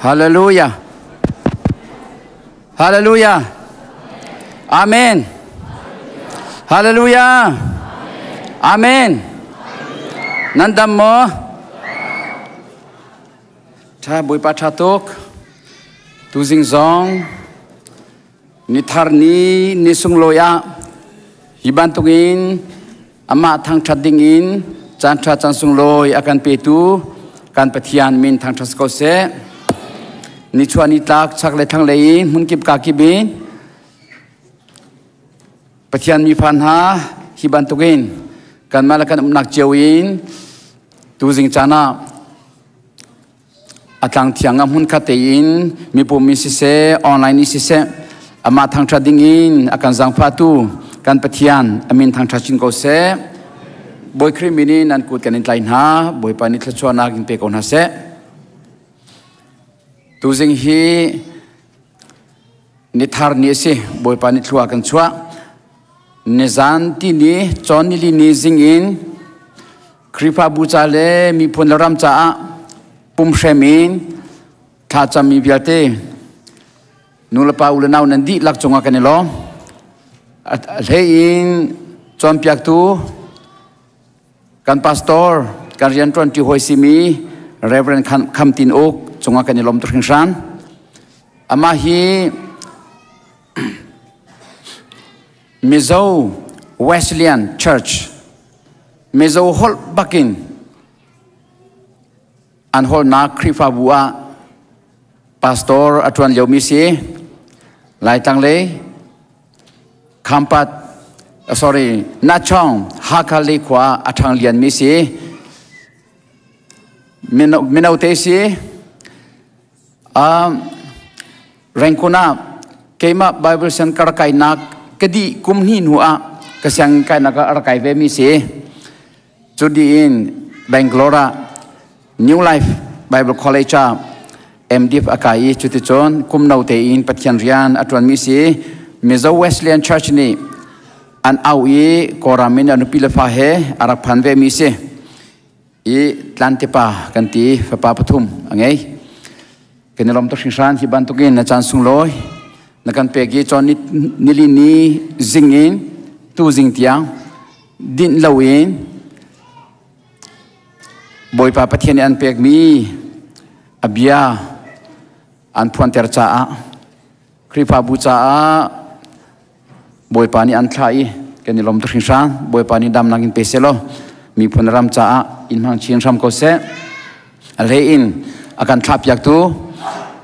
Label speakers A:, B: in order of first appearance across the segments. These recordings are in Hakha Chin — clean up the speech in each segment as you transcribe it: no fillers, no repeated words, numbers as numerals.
A: Hallelujah. Hallelujah. Amen. Hallelujah. Amen. Nan dam maw? Tha Bawipa tha tuk. Tuzing zong ni thar ni ni sunglawi ah hi bantukin amah thangṭhat dingin caan ṭha caan sunglawi a kan petu kan Pathian min thangṭhat si ko seh. Nichuah nitlak chak le thlanglei in hmunkip kakip in Pathian mifa hna hi bantukin kanmah le kan umnak cio in tuzing caan ah a tlang thiang ah hmunkhat tein mipum in siseh online in siseh amah thangṭhat dingin a kan zaangfahtu kan Pathian a min thangṭhat chin ko seh. Bawi Khrih min in nan kut kan in tlai hna. Bawipa nih thluachuahnak in pe ko hna seh. Tuzing hi ni thar ni a si. Bawipa nih thlua kan chuah. Nizan ti ni cawn nili ni zing in Khrihfabu ca le miphun le ram caah pumhrem in thlacammi vialte nulepa u le nau nan dihlak cungah kan i lawm. A hlei in cawnpiaktu kan pastor kan rianṭuanṭi hawi simi Reverend Kham Tin Uk cungah kan i lawm tuk hringhran. Amah hi Mizo Wesleyan Church Mizo holh bakin an holhnak Khrihfabu ah pastor a ṭuan liomi si. Laitlang lei Khampat sorry Nachong Hakha lei khua a ṭhang lianmi si. Mino mino te si. Rangoon ah keimah Bible siang ka rak kainak ka dih kum hnih hnu ah ka siang kainak ah a rak kai ve mi si. Cu dih in Bangalore ah New Life Bible College ah MDiv a kai i cuticun kum no tein Pathian rian a ṭuanmi si. Mizo Wesleyan Church nih an auh i Kawlram in a nupi le fa he a rak phan ve mi si. I Tlantepa kan ti fapa pathum a ngei. Kan i lawm tuk hringhran hi bantukin na caan sunglawi na kan pek i cawn nili ni zing in tu zing tiang dinh loin Bawipa Pathian nih an pekmi a bia an phuanter caah Khrihfabu caah Bawipa nih an thlah i kan i lawm tuk hringhran. Bawipa nih damnak in pe seh law miphun ram caah in hmang chin hram ko seh. A hlei in a kan thlahpiaktu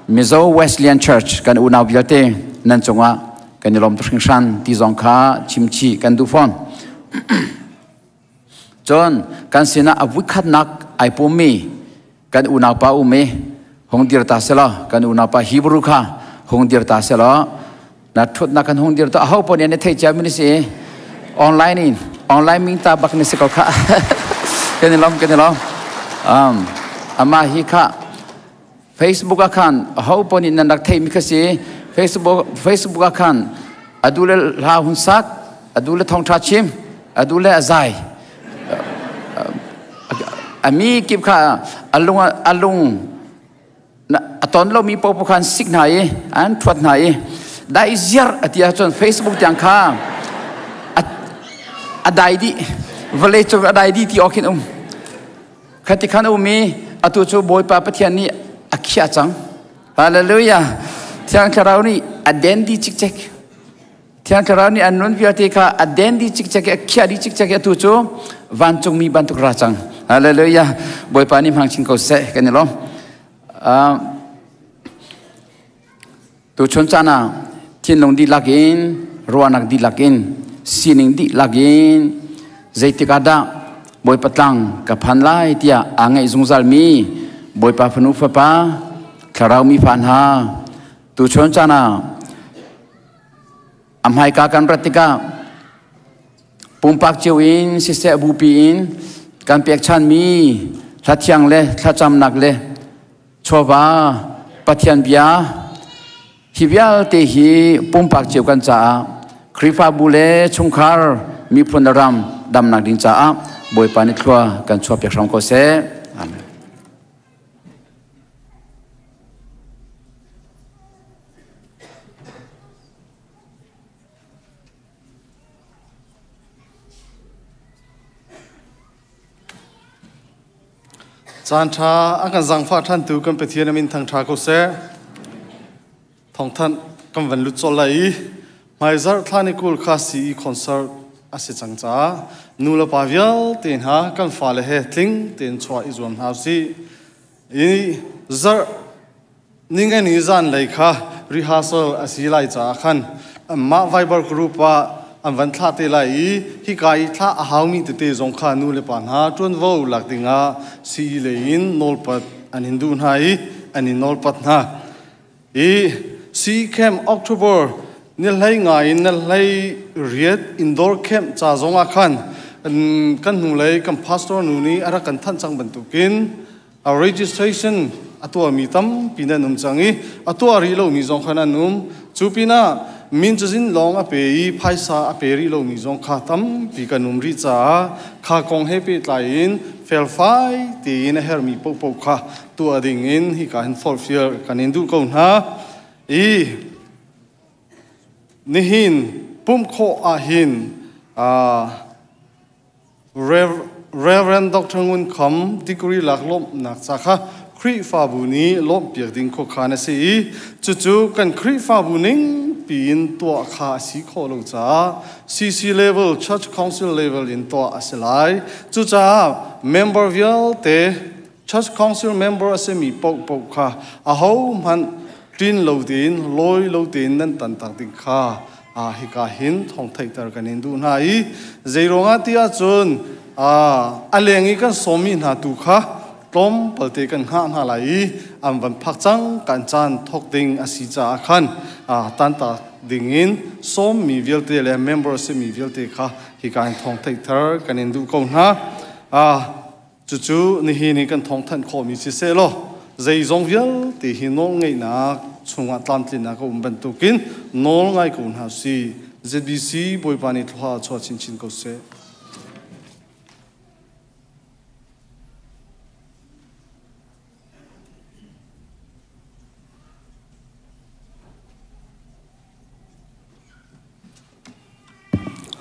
A: Mizo Wesleyan Church kan unau vialte nan cungah kan i lawm tuk hringhran ti zong kha chimchih kan duh fawn. Cun kan sinah a vuikhatnak ai pummi kan unaupa um i hung dir ta selaw kan unaupa Hebrew kha hung dir ta selaw na thutnak kan hung dir ta aho pon ne thei cia mi si online in online ming ta bak ni si ko kha kan i lom kan i lom um ama hi kha Facebook ah khan aho pon in nan rak thei mi kha si Facebook Facebook ah khan adu le hla hun sak adu le thongtha chim adu le azai ami kip kha alung alung a ton lomi popo khan sik hna i an thuat hna i dai ziar a ti ahcun Facebook tiang kha a dai dih vawlei cung a dai dih ti awk hin um khati khan um i atu cu Bawipa Pathian nih a khiah cang hallelujah Thiang Thlarau nih a den dih cikcek Thiang Thlarau nih an nun vialte kha a den dih cikcek i a khiah dih cikcek i atu cu vancungmi bantuk ra cang. Hallelujah. Bawipa nih hmang chin ko seh kan i lawm. Tuchun caan ah thinlung dihlak in, ruahnak dihlak in, sining dihlak in zeitik ah dah Bawipa tlang ka phan lai tiah aa ngaih zungzalmi Bawipa fanu fapa thlarau mi fa hna tuchun caan ah A hmaika kan rat tikah pumpak cio in siseh bupi in kan pekchanmi hlathiang le thlacamnak le chawva Pathian bia hi vialte hi pumpak cio kan caah Khrihfabu le chungkhar miphun le ram damnak ding caah Bawipa nih thlua kan chuahpiak hram ko seh. Amen.
B: Caan ṭha a kan zaangfah ṭhantu kan Pathian a min thangṭha ko seh. Thawngthanh kan van lut colh lai i hmaizarh thla ni 20 kha CE concert a si cang caah nu le pa vialte hna kan fale he tling tein chuah i zuam hna usih. I zarh ningani zanlei kha rehearsal a si lai caah khan anmah Viber group ah an van thlah te lai i hika i thlah a haumi tete zong kha nu le pa hna ṭuanvo lak dingah CE lei in nawlpat an in duh hna i an in nawlpat hna. I CE camp October ni hlei nga in na hlei riat indoor camp ca zong ah khan kan hnulei kan pastor nu nih a rak kan thanh cang bantukin a registration a tuahmi tampi nan um cang i a tuah rih lomi zong kha nan um. Cu pinah min cazin lawng a pe i phaisa a pe rih lomi zong kha tampi kan um rih caah kha kong he pehtlai in felfai tein a herhmi paohpaoh kha tuah ding in hika hin forhfial kan in duh ko hna. I nihin pumh khawh ahhin Rev. Dr. Ngun Kham degree lak lawmhnak ca kha Khrihfabu nih lawmhpiak ding khuakhan a si i cucu kan Khrihfabu ning piin tuah kha a si khawh lo caah CC level, Church Council level in tuah a si lai. Cucaah member vialte Church Council member a simi paohpaoh kha ahohmanh ṭin lo tein, lawi lo tein nan tantak ding kha hika hin thawng theihter kan in duh hna i zeiruangah ti ahcun a leng i kan sawmmi hna tu kha tlawmpalte kan hngah hna lai i an van phak cang kan caan thawk ding a si caah khan tantak dingin sawmmi vialte le member simi vialte kha hika hin thawng theihter kan in duh ko hna. Cucu nihin i kan thawngthanh khawhmi siseh law zeizong vialte hi nawlngeihnak chungah tlamtlinnak a um bantukin nawl ngai ko hna si. ZBC Bawipa nih thluachuah chuah chinchin ko seh.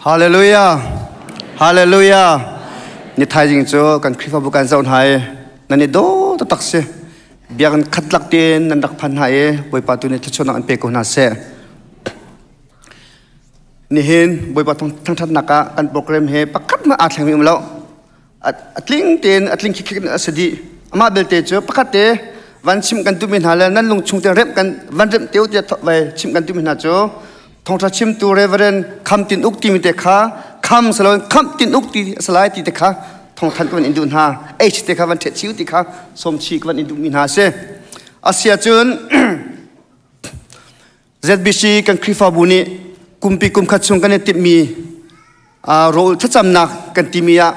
C: Hallelujah. Hallelujah. Ni thaizing cu kan Khrihfabu kan zoh hna i nan i daw taktak si. Biakinn khat lak tein nan rak phan hna i Bawipa tu nih thluachuahnak an pe ko hna seh. Nihin Bawipa thangṭhatnak ah kan program he pakhat hmanh aa thlengmi um lo. A tling tein a tling khikkhik in a si dih. Amah belte cu pakhat te van chimh kan duhmi hna le nan lung chung te remh kan van remh te u tiah vai chimh kan duhmi hna cu thawngṭha chimtu Reverend Kham Tin Uk timi te kha kham saloin Kham Tin Uk ti a si lai ti te kha thawngthanh ka van in duh hna. H te kha van ṭhet chiu ti kha sawm chi ka van in duhmi hna a si. Asia cun ZBC kan Khrihfabu nih kumpi kumkhat chung kan i timhmi rawl thlacamnak kan timi ah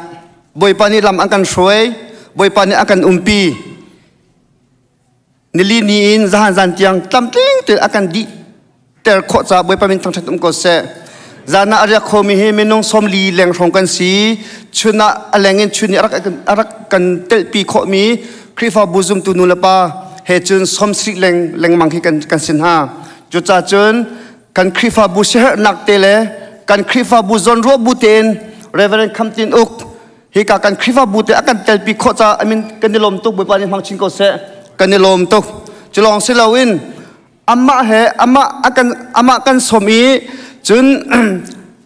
C: Bawipa nih lam an kan hruai, Bawipa nih a kan umpi. Nili ni in zahan zan tiang tlamtling tein a kan dih ter khawh caah Bawipa min thangṭhat um ko seh. Zan ah a riak khomi hi minung 40 leng hrawng kan si. Chun ah a leng in chun nih a rak kan telhpi khawhmi Khrihfabu zumtu nu le pa he cun 70 leng lengmang hi kan si hna. Cucaah cun kan Khrihfabu siaherhnak te le kan Khrihfabu zawnruah bu tein Reverend Kham Tin Uk hika kan Khrihfabu te a kan telpi khawh caah amin kan i lawm tuk. Bawipa nih hmang chin ko seh. Kan i lawm tuk. Cu lawng si loin amah he amah akan amah kan som i cun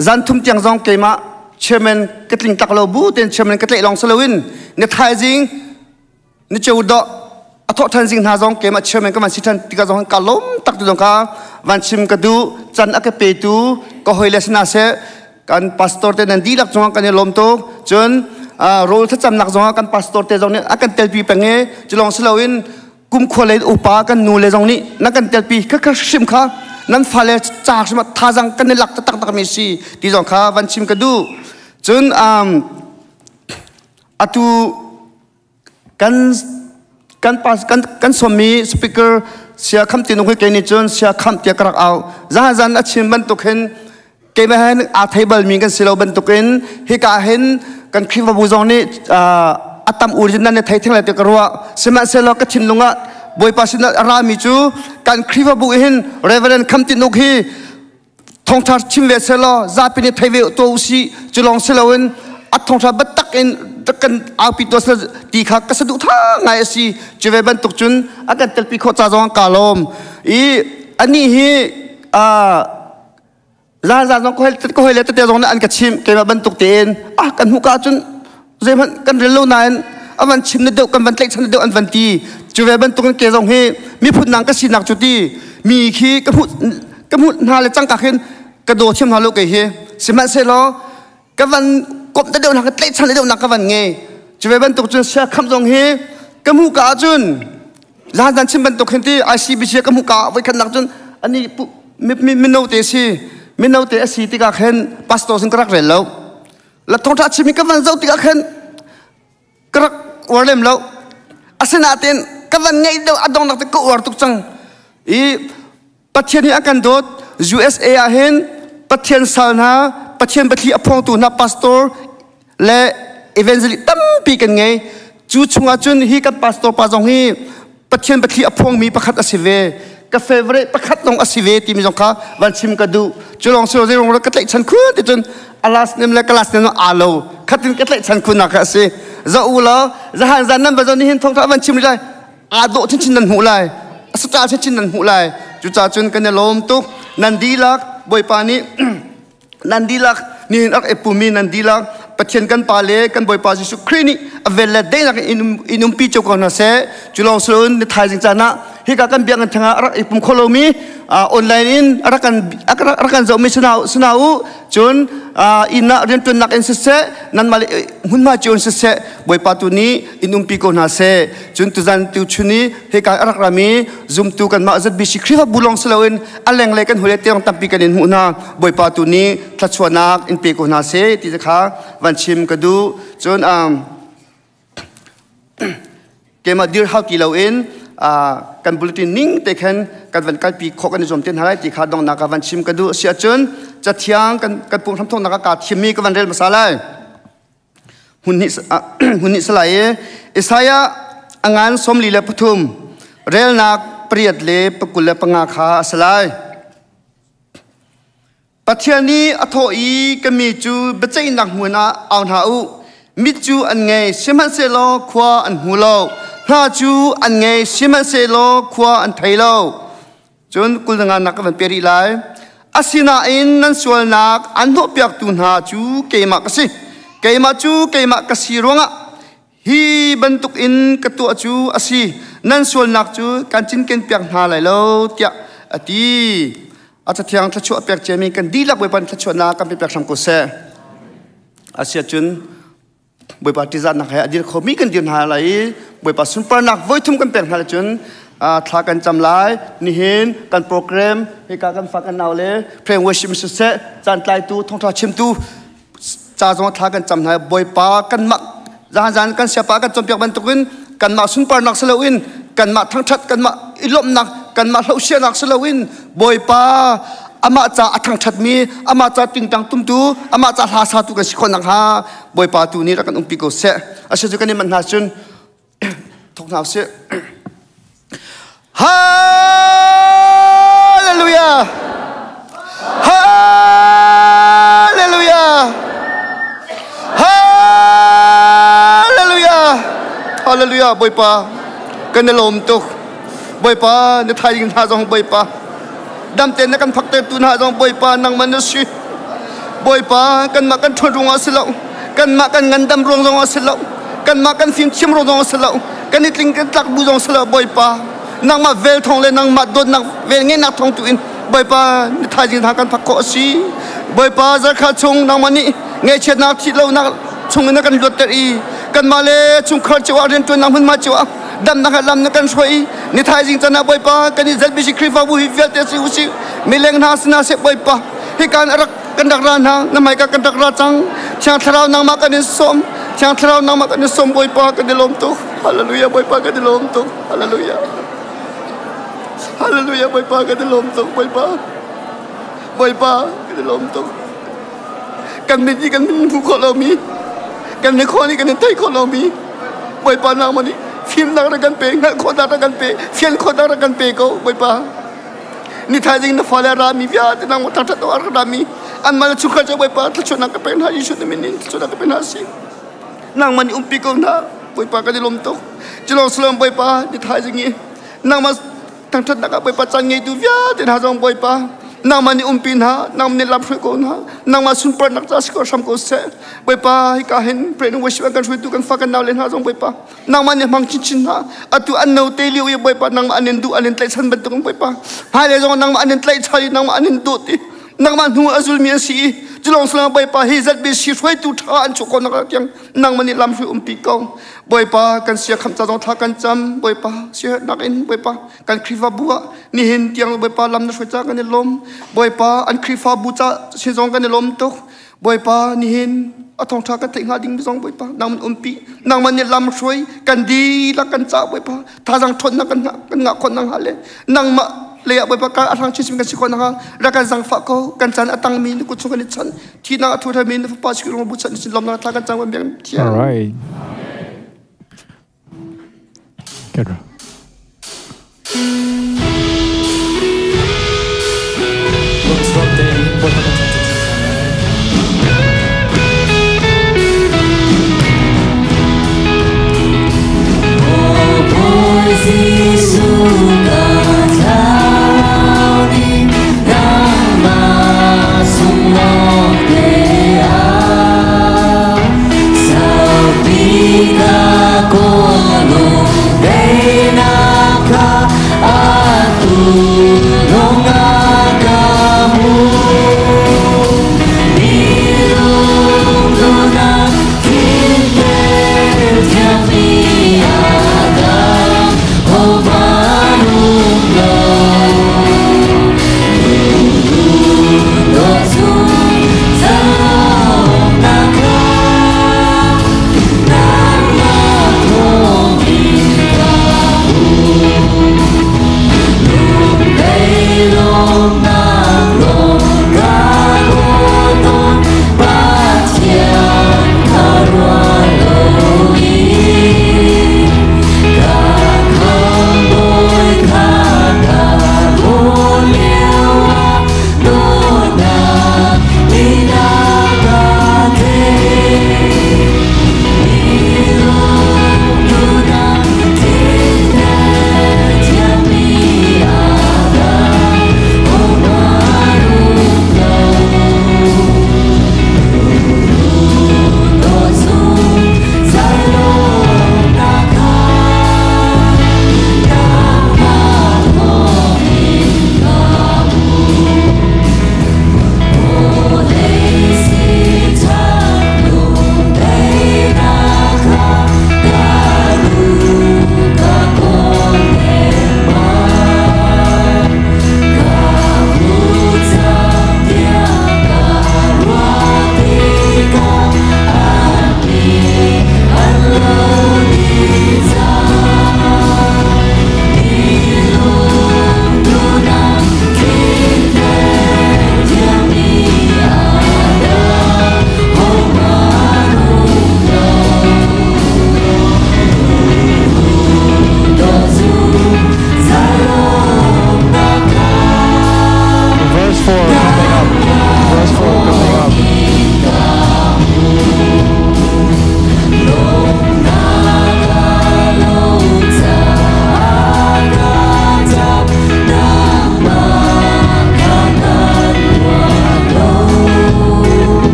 C: zan thum tiang zong keimah chairman ka tling tak lo bu ten chairman ka tlaih lawng si loin ni thaizing ni cheu do a thawh than zing hna zong keimah chairman ka van si than tikah zong ka lawm tak tu zong ka van chim ka du chan a ka pe tu ka hoi le sina se kan pastor te nan dihlak cungah kan i lawm tuk. Cun rawl thlacamnak zongah kan pastor te zong nih a kan telpi peng i cu lawng si loin kum khua le upa kan nu le zong nih nan kan telpi kha kha hrim kha nan fale ca hrim ah thazang kan i lak taktak mi si ti zong kha van chim ka duh. Cun atu kan kan pas kan kan sommi speaker sia kham ti nung ke ni cun sia kham tia ka rak au zan zan a chim bantuk hin keimah hen aa thei balmi kan si lo bantukin hika hin kan Khrihfabu zong nih a tam ur nan thei theng lai ti ka ruah. Sihmanhsehlaw ka thinlung ah Bawipa sin a rami cu kan Khrihfabu hin Reverend Kham Tin Uk hi thongtha chim ve selaw zapi nih thei ve to usi. Cu lawng si loin a thongtha biatak in Kan aupi to sa ti kha ka sadu tha ngai a si. Cu ve bantuk cun a kan telpi khawh ca zong ka lawm. I ani hi zan zan zong ka hoi le tete zong nih an ka chimh. Keimah bantuk tein ah kan hmuh ka cun zeihmanh kan rel lo nain a van chim na deuh, kan van tlaihchan na deuh an van ti. Cu ve bantuk in ke zong hi miphun nang ka sinak cu ti mi khi ka hmuh ka hmuh hna le cangka khin ka daw thiam hna lo kei hi. Sihmanhsehlaw ka van komh te deuh na, ka tlaihchan te deuh nak ka van ngei. Cu ve bantuk cun sia khamh zong hi ka hmuh ka ahcun zan zan chim bantuk hin ti ICBC ka hmuh ka voi khat nak cun ani mino te si, mino te a si tikah khin pastor sin ka rak rel lo. La thawngtha chimi ka van zoh tikah khin ka rak uar lem lo. Asinain ka van ngeih deuh a dongnak te ka uar tuk cang i Pathian nih a kan dawt. USA ah hin Pathian sal hna, Pathian biathli a phuangtu hna pastor le evangelist tampi kan ngei. Cu chungah cun hi kan pastor pa zong hi Pathian biathli a phuangmi pakhat a si ve. Ka favorite pakhat zong a si ve timi zong kha van chim ka duh. Cu lawng si lo, zeirong ka tlaihchan khun ti cun a last name le ka last name aa lo. Khatin ka tlaihchan khun nak kha a si. Za u law zahan zan nan va zon hin thawngtha van chim lai, aa dawh chinchin nan hmuh lai, a saṭa chinchin nan hmuh lai. Cucaah cun kan i lawm tuk. Nan dihlak Bawipa nih nan dihlak nihin rak i pumi nan dihlak Pathian kan Pa le kan Bawipa Jesuh Khrih nih a vel le daihnak in in umpi cio ko hna seh. Cu lawng si loin ni thaizing caan ah hika kan biakinn theng ah rak i pum kho lomi, online in rak kan rak kan zohmi sina u, cun inn ah rianṭuannak in siseh, nanmah le hmunhma cio in siseh, Bawipa tu nih in umpi ko hna seh. Cun tuzan tu chun i hika a rak rami zumtu kanmah ZBC Khrihfabu lawng si loin a lenglei kan hawile tiang tampi kan in hmuh hna. Bawipa tu nih thluachuahnak in pe ko hna seh ti kha van chim ka duh. Cun keimah dir hau ti loin kan bulletin ning te khan kan van kalpi khawh kan i zuam te hna lai ti kha donghnak ah van chim ka duh. Si ahcun cathiang kan kan pum hramthawknak ah kaa thimmi ka van rel hmasa lai. Hmun nih salai i Isaiah a ngan 43 relnak 8 le 25 kha a si lai. Pathian nih a thawh i, ka mi cu biaceihnak hmun ah au hna u. Mit cu an ngei, sihmanhsehlaw khua an hmu lo. Hna cu an ngei, sihmanhsehlaw khua an thei lo. Cun 25 nak ka van pe rih lai. Asinain nan sualnak an hnawhpiaktu hna cu keimah ka si. Keimah cu keimah ka si ruangah hi bantuk in ka tuah cu a si. Nan sualnak cu kan cinkenpiak hna lai lo, tiah a ti. A cathiang thluachuah pek ciami kan dihlak Bawipa thluachuahnak kan pe pek hram ko seh. Asiahcun Bawipa ṭihzahnak he a dir khomi kan dir hna lai i Bawipa sunparnak voithum kan pek hna lai. Cun thla kan cam lai. Nihin kan program hika kan fa kan nau le prayer worship siseh, caan tlaitu, thawngṭha chimtu ca zong thla kan cam hna. Bawipa, kanmah zan zan kan siapa kan cawnpiak bantukin kanmah sunparnak si loin, kanmah thangṭhat, kanmah i lawmhnak, kanmah hlohsianak si loin, Bawipa amah ca a thangṭhatmi, amah ca tingtang tumtu, amah ca hla satu kan si khawh nakhnga Bawipa tu nih rak kan umpi ko seh. Asi cu kan i manh hna cun thawk hna usih. Hallelujah! Hallelujah! Hallelujah! Hallelujah! Bawipa kan i lawm tuk. Bawipa, na thaizing hna zong Bawipa dam tein na kan phaktertu hna zong Bawipa nangmah na si. Bawipa, kanmah kan ṭhawn ruangah si lo, kanmah kan ngandam ruang zongah si lo, kanmah kan fimthiam ruang zongah si lo, kan i tling kan tlak bu zong si lo. Bawipa, nangmah vel thawng le nangmah dawtnak vel ngeihnak thawng tu in Bawipa na thaizing hna kan phak khawh a si. Bawipa, zarkha chung nangmah nih ngaihchiatnak, thihlonak chung in na kan luatter i kanmah le chungkhar cio ah, rianṭuannak hmunhma cio ah damnak ah lam na kan hruai i ni thaizing can ah Bawipa kan i ZBC Khrihfabu hi vialte si usih, mileng hna sinah seh, Bawipa hikan a rak kan rak ra hna, na hmaika kan rak ra cang. Thiang Thlarau, nangmah kan in sawm. Thiang Thlarau, nangmah kan in sawm. Bawipa, kan i lawm tuk. Hallelujah. Bawipa, kan i lawm tuk. Hallelujah, Hallelujah. Bawipa, kan i lawm tuk. Bawipa, Bawipa, kan i lawm tuk. Kan mit nih kan hmu khawh lomi, kan ni khawh nih kan in theih khawh lomi, Bawipa, nangmah nih fimnak rak kan pe, hngalh khawhnak rak kan pe, fian khawhnak rak kan pe ko. Bawipa, ni thaizing na fale rami vialte, nangmah thangṭhat awk rak rami anmah le chungkhar cu, Bawipa, thluachuahnak ka pek hna. Jesuh na min in thluachuahnak ka pek hna si. Nangmah nih umpi ko hna. Bawipa kan i lawm tuk. Cilawng salam Bawipa ni thaizing i nangmah thangṭhatnak ah Bawipa caan ngeitu vialte hna zong Bawipa nangmah nih umpi hna, nangmah nih lam hruai ko hna, nangmah sunparnak ca si ko hram ko seh. Bawipa hika hin pray and worship an kan hruaitu kan fa kan nau le hna zong Bawipa nangmah nih hmang chinchin hna. Atu an no te lio i Bawipa nangmah an in duh an in tlaihchan bantukin Bawipa hmailei zong nangmah an in tlaihchan i nangmah an in dawt i nangmah hnu a zulmi an si i culong salang Bawipa hi ZBC hruaitu ṭha an chuah ko nak tiang nangmah nih lam hrui umpi ko. Bawipa kan sia khamh ca zong thla kan cam. Bawipa siaherhnak in Bawipa kan Khrihfabu ah nihin tiang Bawipa lam na hruai ca kan i lawm. Bawipa an Khrihfabu ca sin zong kan i lawm tuk. Bawipa nihin a thawngṭha kan theih hnga ding zong Bawipa nangmah umpi, nangmah nih lam hruai kan dihlak kan ca Bawipa thazang ṭhawnnak kan kan ngah khawh nakhnga le nangmah lei ah Bawipa ka a hrang chinchin kan si khawh nakhnga rak kan zangfah ko. Kan caan a tangmi na kut chung kan i chanh, thihnak a thu mi na fapa si bu chan sin lawmnak thla kan cang biang thiam.
D: All right. Good.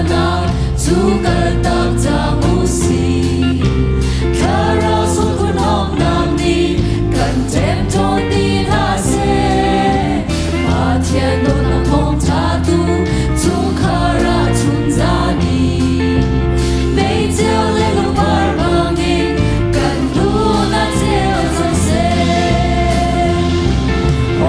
D: Sualnak cu kaltak cang u sih. Thlarau sualkhunawknak nih kan ṭemṭawn ti hlah seh. Pathian dawtnak thawngṭha tu chungkhar ah chunzan in meiceu le lungvar bangin kan nun ah ceu cang seh.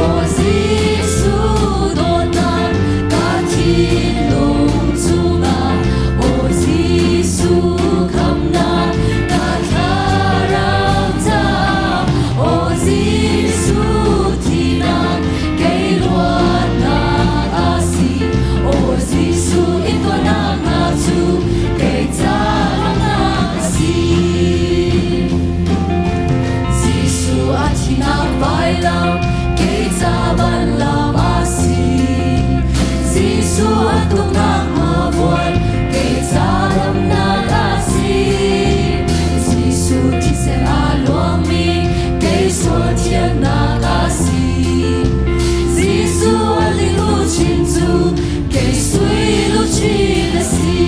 D: Aw Jesuh dawtnak ka thinlung chungah, Aw Jesuh khamhnak ka thlarau caah, Aw Jesuh thihnak kei luatnak a si, Aw Jesuh intuarnak hna cu kei ca lawmhnak a si. Jesuh a thihnak vailam kei ca vanlam a si. Jesuh a tuknak hmavuan kei ca damnak a si. Jesuh thisen a luangmi kei sual thiannak a si. Jesuh a liluchin cu kei sui luchin a si.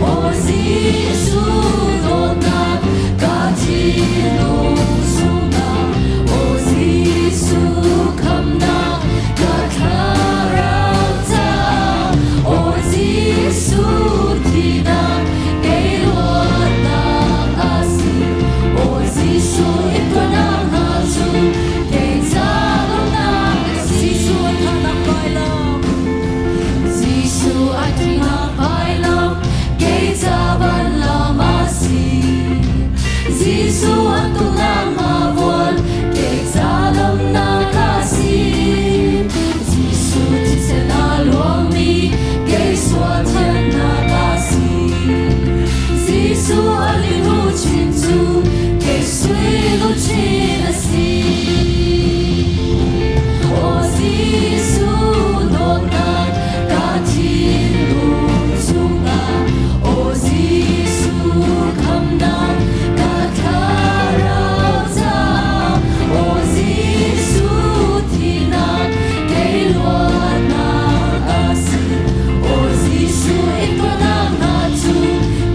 D: Aw Jesuh dawtnak ka thinlung chungah, Aw Jesuh khamhnak ka thlarau caah, Aw Jesuh thihnak kei luatnak a si, Aw Jesuh intuarnak hna cu kei ca lawmhnak a si. Jesuh a thahnak vailam, Jesuh a thihnak vailam kei ca vanlam a si. Jesuh a tuknak hmavuan kei ca damnak a si. Jesuh thisen a luangmi kei sual thiannak a si. Jesuh a liluchin cu kei sui luchin a si. Aw Jesuh dawtnak ka thinlung chungah, Aw Jesuh khamhnak ka thlarau caah, Aw Jesuh thihnak kei luatnak a si, Aw Jesuh intuarnak hna cu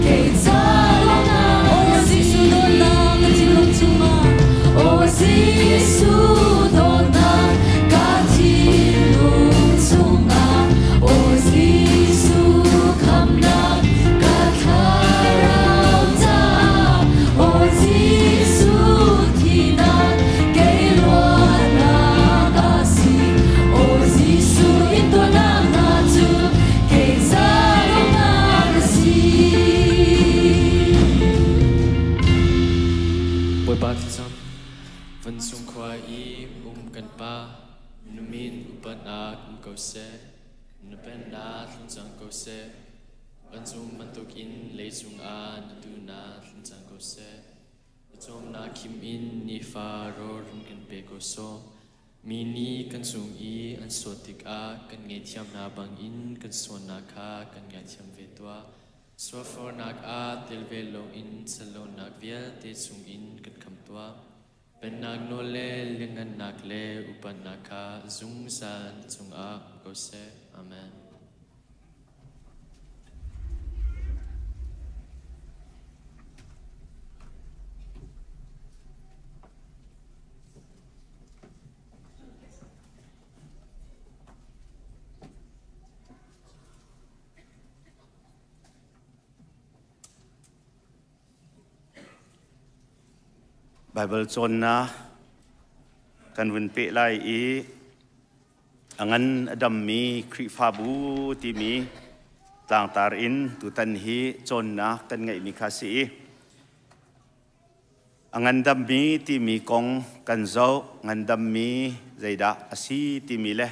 D: kei ca lawmhnak a si. Jesuh dawtnak ka thinlung chungah, Aw Jesuh dawtnak ka thinlung chungah, Aw Jesuh khamhnak ka thlarau caah, Aw Jesuh thihnak kei luatnak a si, Aw Jesuh intuarnak hna cu kei ca lawmhnak a si.
E: Bawipa thlacam, vancung khua i um kan Pa, na min upatnak um ko seh, na pennak tlung cang ko seh, vancung bantukin leicung ah na duhnak tlung cang ko seh. Pawcawmnak khim in nifa rawl run kan pe ko sawh. Mi nih kan cung i an suat tikah kan ngaihthiam hna bangin kan sualnak kha kan ngaithiam ve tuah. Sualfornak ah tel ve loin ṭhatlonak vialte chungin kan khamh tuah. Pennak nawl le lianhngannak le upatnak kha zungzal na cungah um ko seh. Amen.
F: Baibal cawnnak kan vun peh lai i a ngan a dammi Khrihfabu timi tlangtar in tutan hi cawnnak kan ngeihmi kha si i a ngandammi timi kong kan zoh. Ngandammi zeidah a si timi le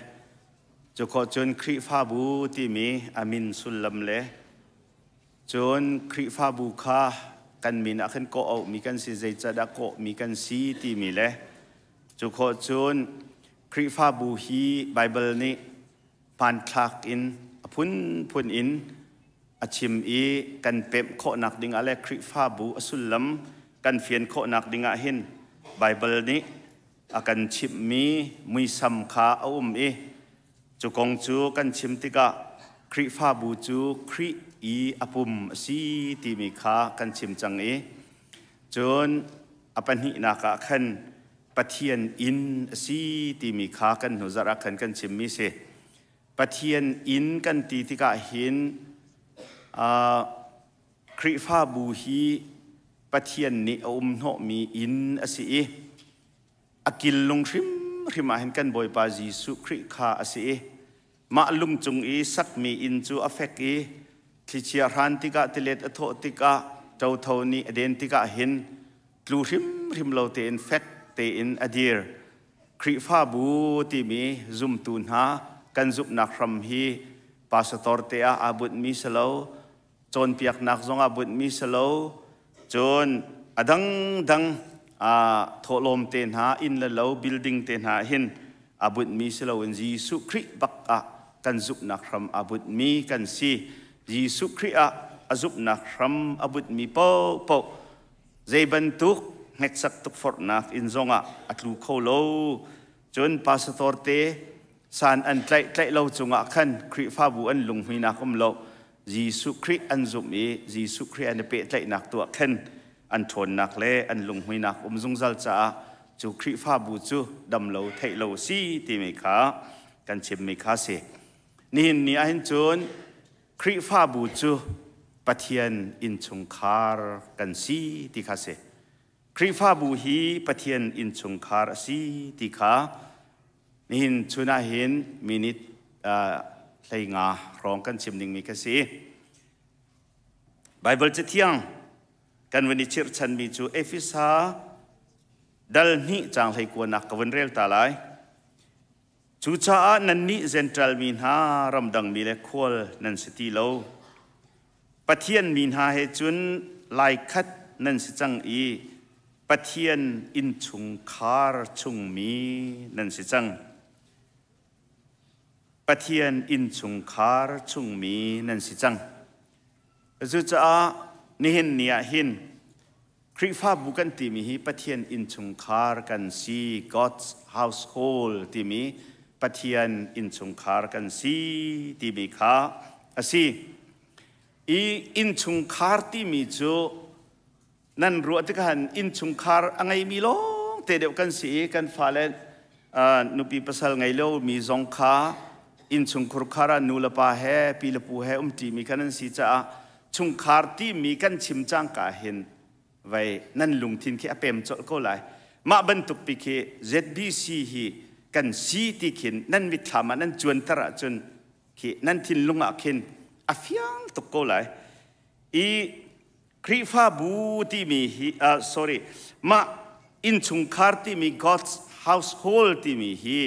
F: cu khawh cun Khrihfabu timi a min sullam le cun Khrihfabu kha kan min ah khan kawh auhmi kan si, zeicahdah kawhmi kan si timi le cu khawh cun Khrihfabu hi Baibal nih hmanthlak in a phunphun in a chim i kan pemh khawhnak dingah le Khrihfabu a sullam kan fian khawhnak dingah hin Baibal nih a kan chimhmi muisam kha a um i cu kong cu kan chim tikah Khrihfabu cu Khrih i a pum a si timi kha kan chim cang i cun a pahnihnak ah khan Pathian inn a si timi kha kan hnu zarh ah khan kan chimmi si. Pathian inn kan ti tikah hin Khrihfabu hi Pathian nih a um hnawhmi inn a si i a kil lung hrimhrim ah hin kan Bawipa Jesuh Khrih kha a si i mah lung cung i sakmi inn cu a fek i thlichia hran tikah tilet a thawh tikah ṭotho nih a den tikah hin tlu hrimhrim lo tein fek tein a dir. Khrihfabu timi zumtu hna kan zumhnak hram hi pastor te ah aa bunhmi si lo, cawnpiaknak zong ah bunhmi si lo, cun a dangdang thawhlawm te hna, inn le lo, building te hna hin aa bunhmi si loin Jesuh Khrih bak ah kan zumhnak hram aa bunhmi kan si. Jesuh Khrih ah a zumhnak hram a bunhmi paohpaoh zei bantuk hneksak tukforhnak in zongah a tlu kho lo. Cun pastor te san an tlaih tlaih lo cungah khan Khrihfabu an lunghmuinak um lo. Jesuh Khrih an zumh i Jesuh Khrih an i pehtlaihnak tuah khan an ṭhawnnak le an lunghmuinak um zungzal caah cu Khrihfabu cu dam lo theih lo a si timi kha kan chimmi kha si. Nihin ni ahhin cun Khrihfabu cu Pathian innchungkhar kan si ti kha si. Khrihfabu hi Pathian innchungkhar a si ti kha nihin chun ah hin minute 15 hrawng kan chim dingmi kha si. Baibal Cathiang kan vun i chirhchanmi cu Efesa dal hnih caang 19 nak ka vun rel ta lai. Cucaah nannih Jentail mi hna ramdangmi le khual nan si ti lo. Pathian mi hna he cun laikhat nan si cang i Pathian innchungkhar chungmi nan si cang. Pathian innchungkhar chungmi nan si cang. Cucaah nihin ni ah hin Khrihfabu kan timi hi Pathian innchungkhar kan si, God's household timi Pathian innchungkhar kan si timi kha a si. I innchungkhar timi cu nan ruah tikah han innchungkhar a ngeimi lawng te deuh kan si i kan fale nupi pasal ngei lomi zong kha innchungkhur khar ah nu le pa he pi le pu he umṭimi kha nan si caah chungkhar timi kan chim cangka hin vei nan lungthin khi a pem colh ko lai. Mah bantuk pi khi ZBC hi kan si ti khin nan mitthlam ah nan cuanter ahcun khi nan thinlung ah khin a fiang tuk ko lai. I Khrihfabu timi hi sorry mah innchungkhar timi God's household timi hi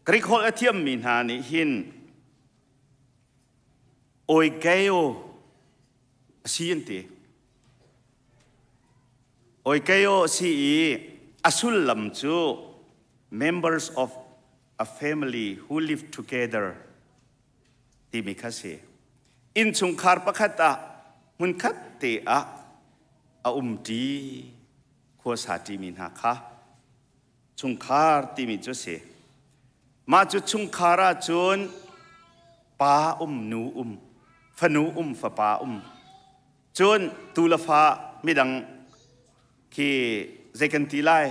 F: Greek holh a thiammi hna nih hin Oikeo a si an ti. Oikeo a si i a sullam cu members of a family who live together timi kha si. Innchungkhar pakhat ah hmunkhat te ah a umṭi khuasa ṭimi hna kha chungkhar timi cu a si. Mah cu chungkhar ah cun pa um, nu um, fanu um, fapa um. Cun tu le fa midang khi zei kan ti lai?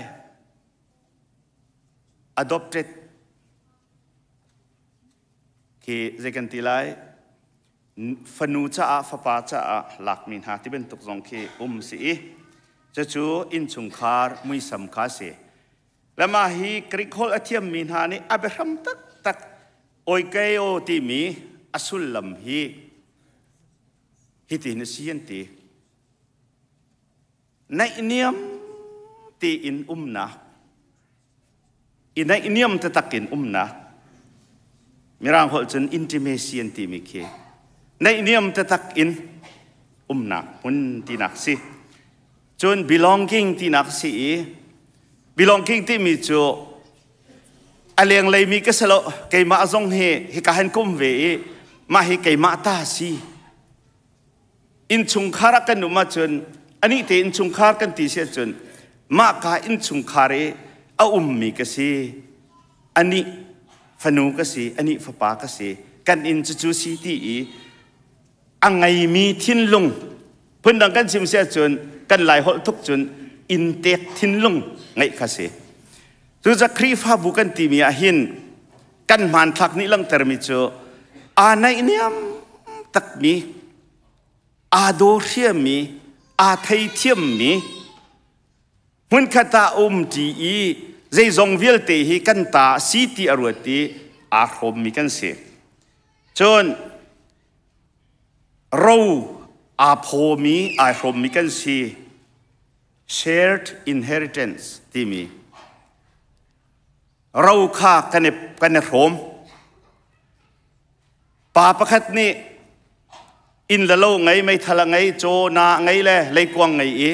F: Adopted khi zei kan ti lai? Fanu caah fapa caah lakmi hna ti bantuk zong khi um si i cucu innchungkhar muisam kha si. Le mah hi Greek holh a thiammi hna nih a biahram taktak oikeo timi a sullam hi hitin a si an ti. Naihniam tiin umnak i naihniam taktak in umnak Mirang holh cun intimacy an timi khi naihniam taktak in umnak hmun tinak si. Cun belonging tinak si i belonging timi cu a lenglei mi ka si lo, keimah zong hi hika han ka um ve i mah hi keimah ta si. Innchungkhar ah kan um ahcun anih te innchungkhar kan ti si ahcun mah ka innchungkhar i a ummi ka si, anih fanu ka si, anih fapa ka si. Kan inn cucu si ti i a ngeimi thinlung phundang kan chim si ahcun kan Lai holh tuk cun inntek thinlung ngeih kha si. Cucaah Khrihfabu kan timi ah hin kan hmanthlak nih langhtermi cu aa naihniam takmi, aa daw hriammi, aa theithiammi, hmunkhat ah umṭi i zeizong vialte hi kan ta a si ti a ruat i aa hrawmmi kan si. Cun ro aa phawmi, aa hrawmmi kan si. Shared inheritance timi ro kha kan i hrawm. Pa pakhat nih inn le lo ngei, meithal a ngei, caw na ngei le leikuang ngei i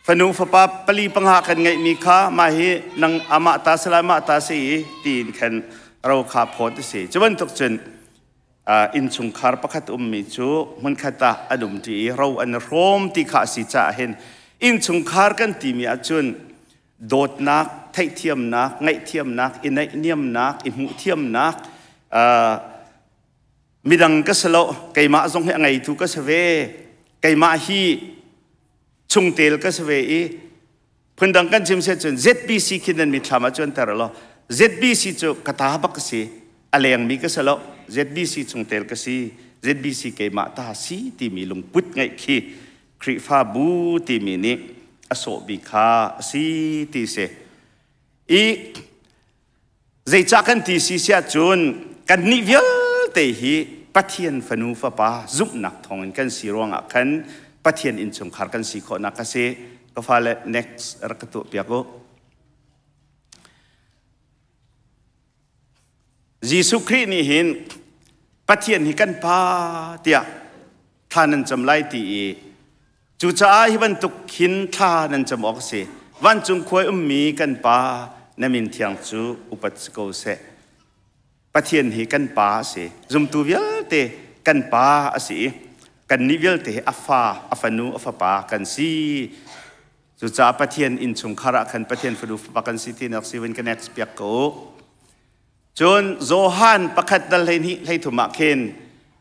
F: fanu fapa pali panga kan ngeihmi kha mah hi nang amah ta si lai mah ta si i tiin khan ro kha phawt a si. Cu bantuk cun innchungkhar pakhat ummi cu hmunkhat ah an umṭi i ro an i hrawm ti kha a si caah hin innchungkhar kan timi ahcun dawtnak, theihthiamnak, ngaihthiamnak, i naihniamnak, i hmuhthiamnak, midang ka si lo, keimah zong hi a ngeitu ka si ve, keimah hi chungtel ka si ve i phundang kan chim se cun ZBC khi nan mitthlam ah cuan ter lo ZBC cu ka ta bak ka si a lengmi ka si lo ZBC chungtel ka si ZBC keimah ta si timi lungput ngeih khi Khrihfabu timi nih a sawhmi kha a si ti si. I zeicah kan ti si siah cun kannih vialte hi Pathian fanu fapa zumhnak thawngin kan si ruangah khan Pathian innchungkhar kan si khawhnak a si. Ka fale next rak ka tuah piak u. Jesuh Khrih nih hin Pathian hi kan Pa tiah thla nan cam lai ti i cucaah hi bantuk hin thla nan cam awk a si. Vancung khua ummi kan Pa na min thiang cu upat si ko seh. Pathian hi kan Pa a si. Zumtu vialte kan Pa a si i kannih vialte hi a fa, a fanu, a fapa kan si. Cucaah Pathian innchungkhar ah khan Pathian fanu fapa kan si tinak si vun ka next piak ko u. Cun Johan pakhat dal 12 13 ah khin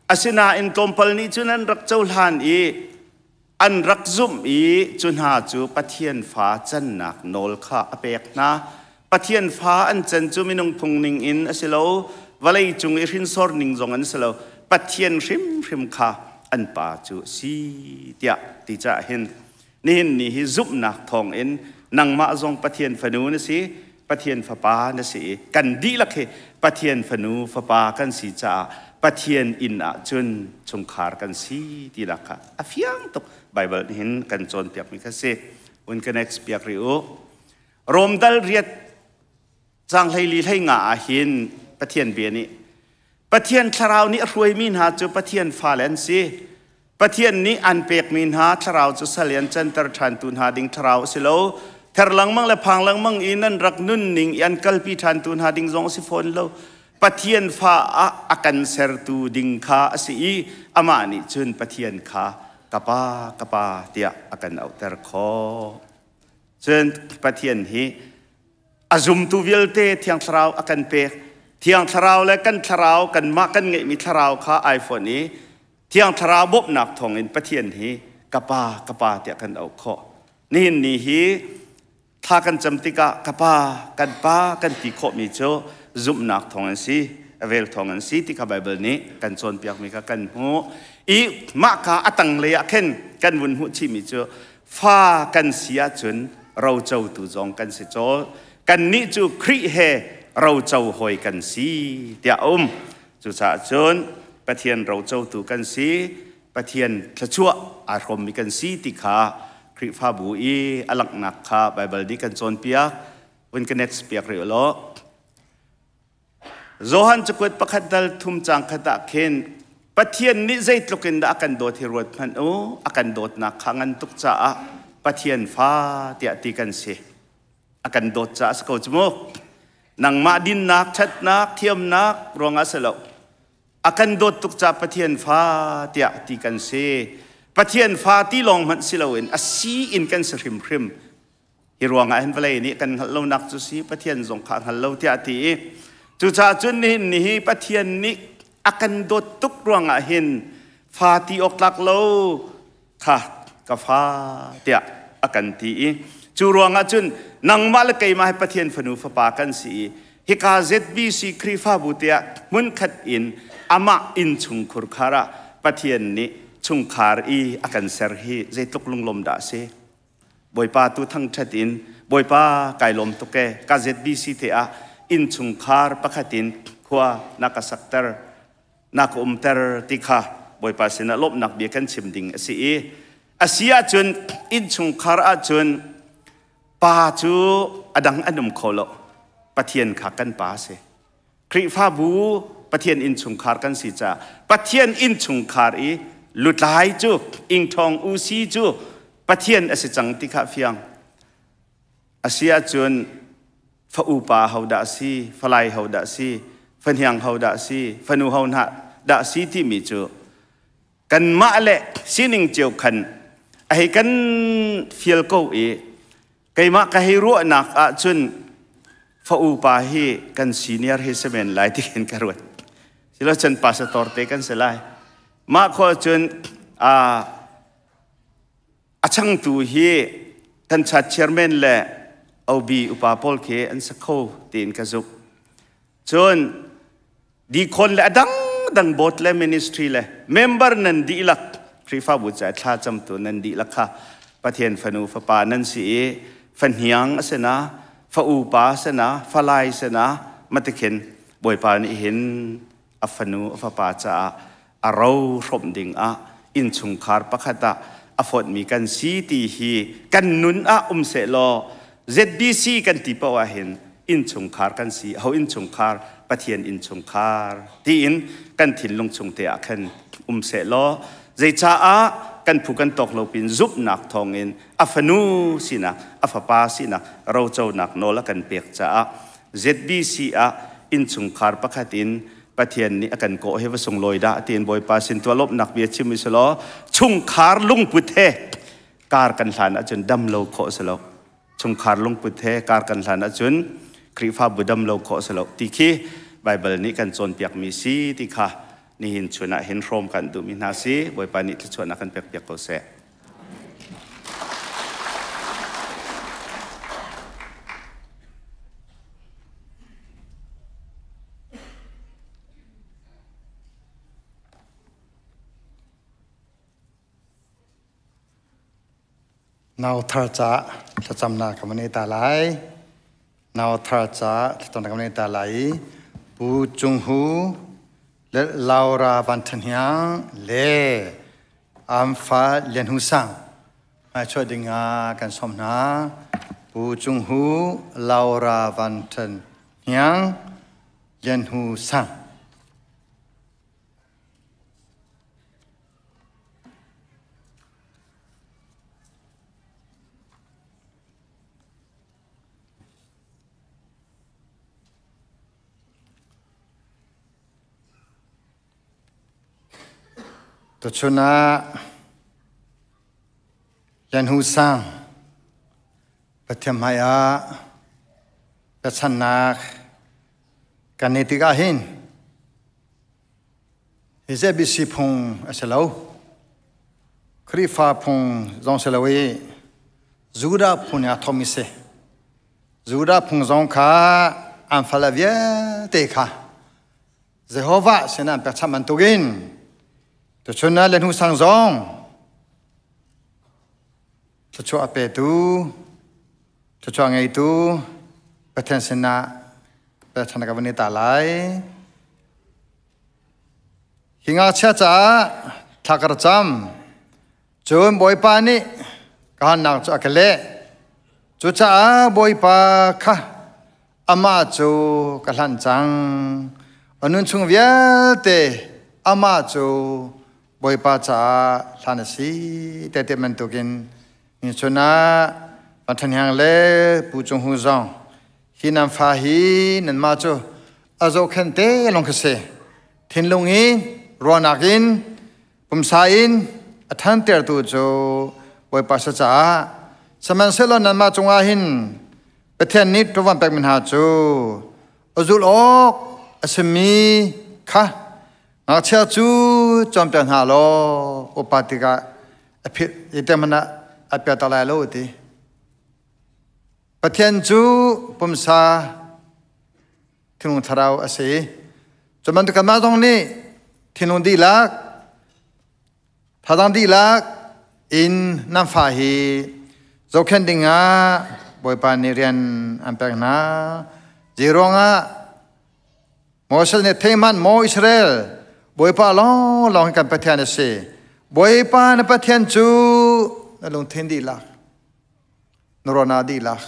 F: asinain tlawmpal nih cun an rak cohlan i an rak zumh i cu hna cu Pathian fa cannak nawl kha a pek hna. Pathian fa an can cu minung phung ning in a si lo, vawlei cung i hrinsor ning zong an si lo. Pathian hrimhrim kha an pa cu a si tiah ti caah hin Nihin ni hi zumhnak thawngin nangmah zong Pathian fanu na si, Pathian fapa na si i kan dihlak hi Pathian fanu fapa kan si caah Pathian inn ah cun chungkhar kan si tinak kha a fiang tuk Baibal nih hin kan cawnpiakmi kha si. Un ka next piak rih u. Rom dal riat cang 14 hlei nga ah hin Pathian bia nih Pathian thlarau nih a hruaimi hna cu Pathian fale an si. Pathian nih an pekmi hna thlarau cu sal i an canter ṭhantu hna ding thlarau a si lo. Ther lengmang le phang lengmang i nan rak nunning i an kalpi ṭhantu hna ding zong a si fawn lo. Pathian fa ah a kan sertu ding kha a si i amah nih cun Pathian kha ka pa, ka pa tiah a kan auhter khawh. Cun Pathian hi a zumtu vialte Thiang Thlarau a kan pek. Thiang Thlarau le kan thlarau, kanmah kan ngeihmi thlarau kha ai fonh i Thiang Thlarau bawmhnak thawngin Pathian hi ka Pa, ka Pa tiah kan auh khawh. Nihin ni hi thla kan cam tikah ka Pa, kan Pa kan ti khawhmi cu zumhnak thawng an si, a vel thawng an si ti kha Baibal nih kan cawnpiakmi kha kan hmuh. I mah kha a tanglei ah khin kan vun hmuh chihmi cu fa kan si ahcun rocotu zong kan si cawl. Kannih cu Khrih he roco hawi kan si tiah a um. Cucaah cun Pathian rocotu kan si, Pathian thluachuah aa hrawmmi kan si ti kha Khrihfabu i a langhnak kha Baibal nih kan cawnpiak. Vun ka next piak rih law. Johan cakuat pakhat dal thum cang khat ah khin Pathian nih zeitluk in dah a kan dawt hi ruat hmanh u, a kan dawtnak kha ngan tuk caah Pathian fa tiah ti kan si. A kan dawt caah a si ko cu mu. Nangmah dinnak, ṭhatnak, thiamnak ruangah si lo. A kan dawt tuk caah Pathian fa tiah ti kan si. Pathian fa ti lawng hmanh si loin a si in kan si hrimhrim. Hi ruangah hin vawlei nih kan hngalh lonak cu si Pathian zong kha a hngal lo tiah a ti i cucaah cun nihin ni hi Pathian nih a A kan dawt tuk ruangah hin fa ti awk tlak lo kha ka fa tiah a kan ti i cu ruangah cun nangmah le keimah hi Pathian fanu fapa kan si i hika ZBC Khrihfabu tiah hmunkhat in amah innchungkhur khar ah Pathian nih chungkhar i a kan ser hi zeitluk lunglawm dah a si. Bawipa tu thangṭhat in Bawipa kai lawm tuk e ka ZBC te ah innchungkhar pakhat in khua na ka sakter na ka umter ti kha Bawipa sinah lawmhnak bia kan chim ding a si i a si ahcun innchungkhar ahcun pa cu a dang an um kho lo Pathian kha kan pa a si Khrihfabu Pathian innchungkhar kan si caah Pathian innchungkhar i lutlai cu ingṭhawng usi cu Pathian a si cang ti kha fiang a si ahcun fa upa ho dah si falai ho dah si fahniang ho dah si fanu ho hna dah si timi cu kanmah le sining cio khan a hei kan fial ko i keimah ka hei ruahnak ahcun fa upa hi kan senior hi si men lai ti khin ka ruat silo cun pastor te kan si lai mah kho cun a a changtu hi kan chat chairman le OB upa pawl khi an sa kho tiin ka zuk cun dikhon le a dangdang board le ministry le member nan dihlak Khrihfabu ca thla camtu nan dihlak kha Pathian fanu fapa nan si i fahniang a si na fa upa si na falai si na matikhin Bawipa nih hin a fanu a fapa caah a ro hrawmh ding ah innchungkhar pakhat ah a fawtmi kan si ti hi kan nun ah um seh law ZBC kan ti paoh ah hin innchungkhar kan si ho innchungkhar Pathian innchungkhar tiin kan thinlung chung te ah khan um seh law zeicaah kan phu kan tawk lo pin zumhnak thawngin a fanu sinak a fapa sinak roconak nawl a kan pek caah ZBC ah innchungkhar pakhat in Pathian nih a kan kawh hi va sunglawi dah tiin Bawipa sin tuah lawmhnak bia chim i selaw chungkhar lungput he kar kan hlan ahcun dam lo khawh si lo chungkhar lungput he kar kan hlan ahcun Khrihfabu dam lo khawh si lo ti khi Baibal nih kan cawnpiakmi si ti kha nihin chun ah hin hrawm kan duhmi hna si Bawipa nih thluachuahnak kan pekpiak ko seh.
G: Nau thar ca thlacamnak ka van ta lai. Nau thar ca thlacamnak ka van ta lai i Pu Cung Hu le Laura Van Than Hiang le Am Fa Lian Hu Sang hmaichuah ding ah kan sawm hna. Pu Cung Hu, Laura Van Than Hniang, Lian Hu Sang. Tuchun ah Lian Hu Sang Pathian hmai ah pechannak kan nei tikah hin hi ZBC phung a si lo. Khrihfa phung zong si lo i Judah phung nih a thawkmi si. Judah phung zong kha an fale vialte kha Jehovah sinah an pekchanh bantukin tuchun ah le hnu sang zong thluachuah a petu thluachuah ngeitu Pathian sinah pekchanh ka van i ta lai. Hi ngakchia caah thla ka ra cam. Cun Bawipa nih ka hannak cu a ka leh. Cucaah Bawipa kha amah cu ka hlanh cang. A nun chung vialte amah cu Bawipa caah hlan a si te te bantukin ni chun ah Van Than Heng le Pu Cung Hu zong hi nan fa hi nanmah cu a zohkhenh te lawng khi si. Thinlung in ruahnak in pumsa in a ṭhantertu cu Bawipa sa caah sihmanhsehlaw nanmah cungah hin Pathian nih ṭuvan pekmi hna cu a zulh awk a simi kha Ngakchia cu cawnpiak hna law upa tikah a philh i hmanh ah a piat tak lai lo a ti. Pathian cu pumsa thinlung thlarau a si. Cu bantuk kanmah zong nih thinlung dihlak, thazaang dihlak in nan fa hi zohkhenh dingah Bawipa nih rian an pek hna. Zeiruangah Moses nih thei hmanh maw Israel, Bawipa lawnglawng hi kan Pathian a si. Bawipa na Pathian cu na lungthin dihlak, na ruahnak dihlak,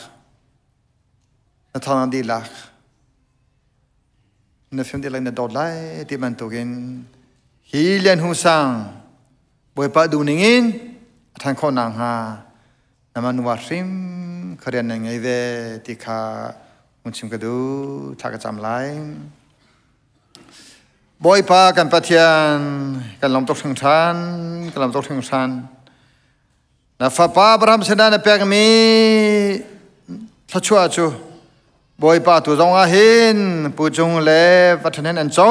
G: na thawngnak dihlak, na fim dihlak na dawt lai ti bantukin hi lian hu sang Bawipa duh ningin a ṭhan khawh nakhnga nama nuva hrim kha rian nan ngei ve ti kha hun chim ka duh thla ka cam lai. Bawipa kan Pathian kan lawm tuk hringhran kan lawm tuk hringhran na fapa Abraham sinah na pekmi thluachuah cu Bawipa tu zong ah hin pu cung le va ṭhen an co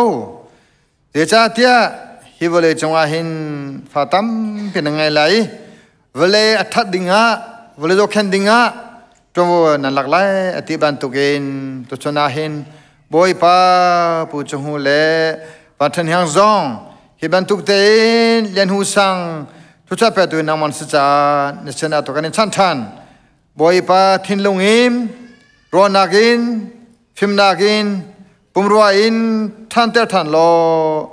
G: Zeicahtiah hi vawlei cungah hin fa tampi na ngei lai i vawlei a ṭhat dingah, vawlei zohkhenh dingah ṭuanvo nan lak lai a ti bantukin tuchun ah hin Bawipa Pu Cung Hu le Van Ṭhen Hiang zong hi bantuk tein Lian Hu Sang thuchuah petu nangmah si caah na sinah tu kan in chanh ṭhan. Bawipa thinlung in, ruahnak in, fimnak in, pumrua in ṭhanter ṭhan law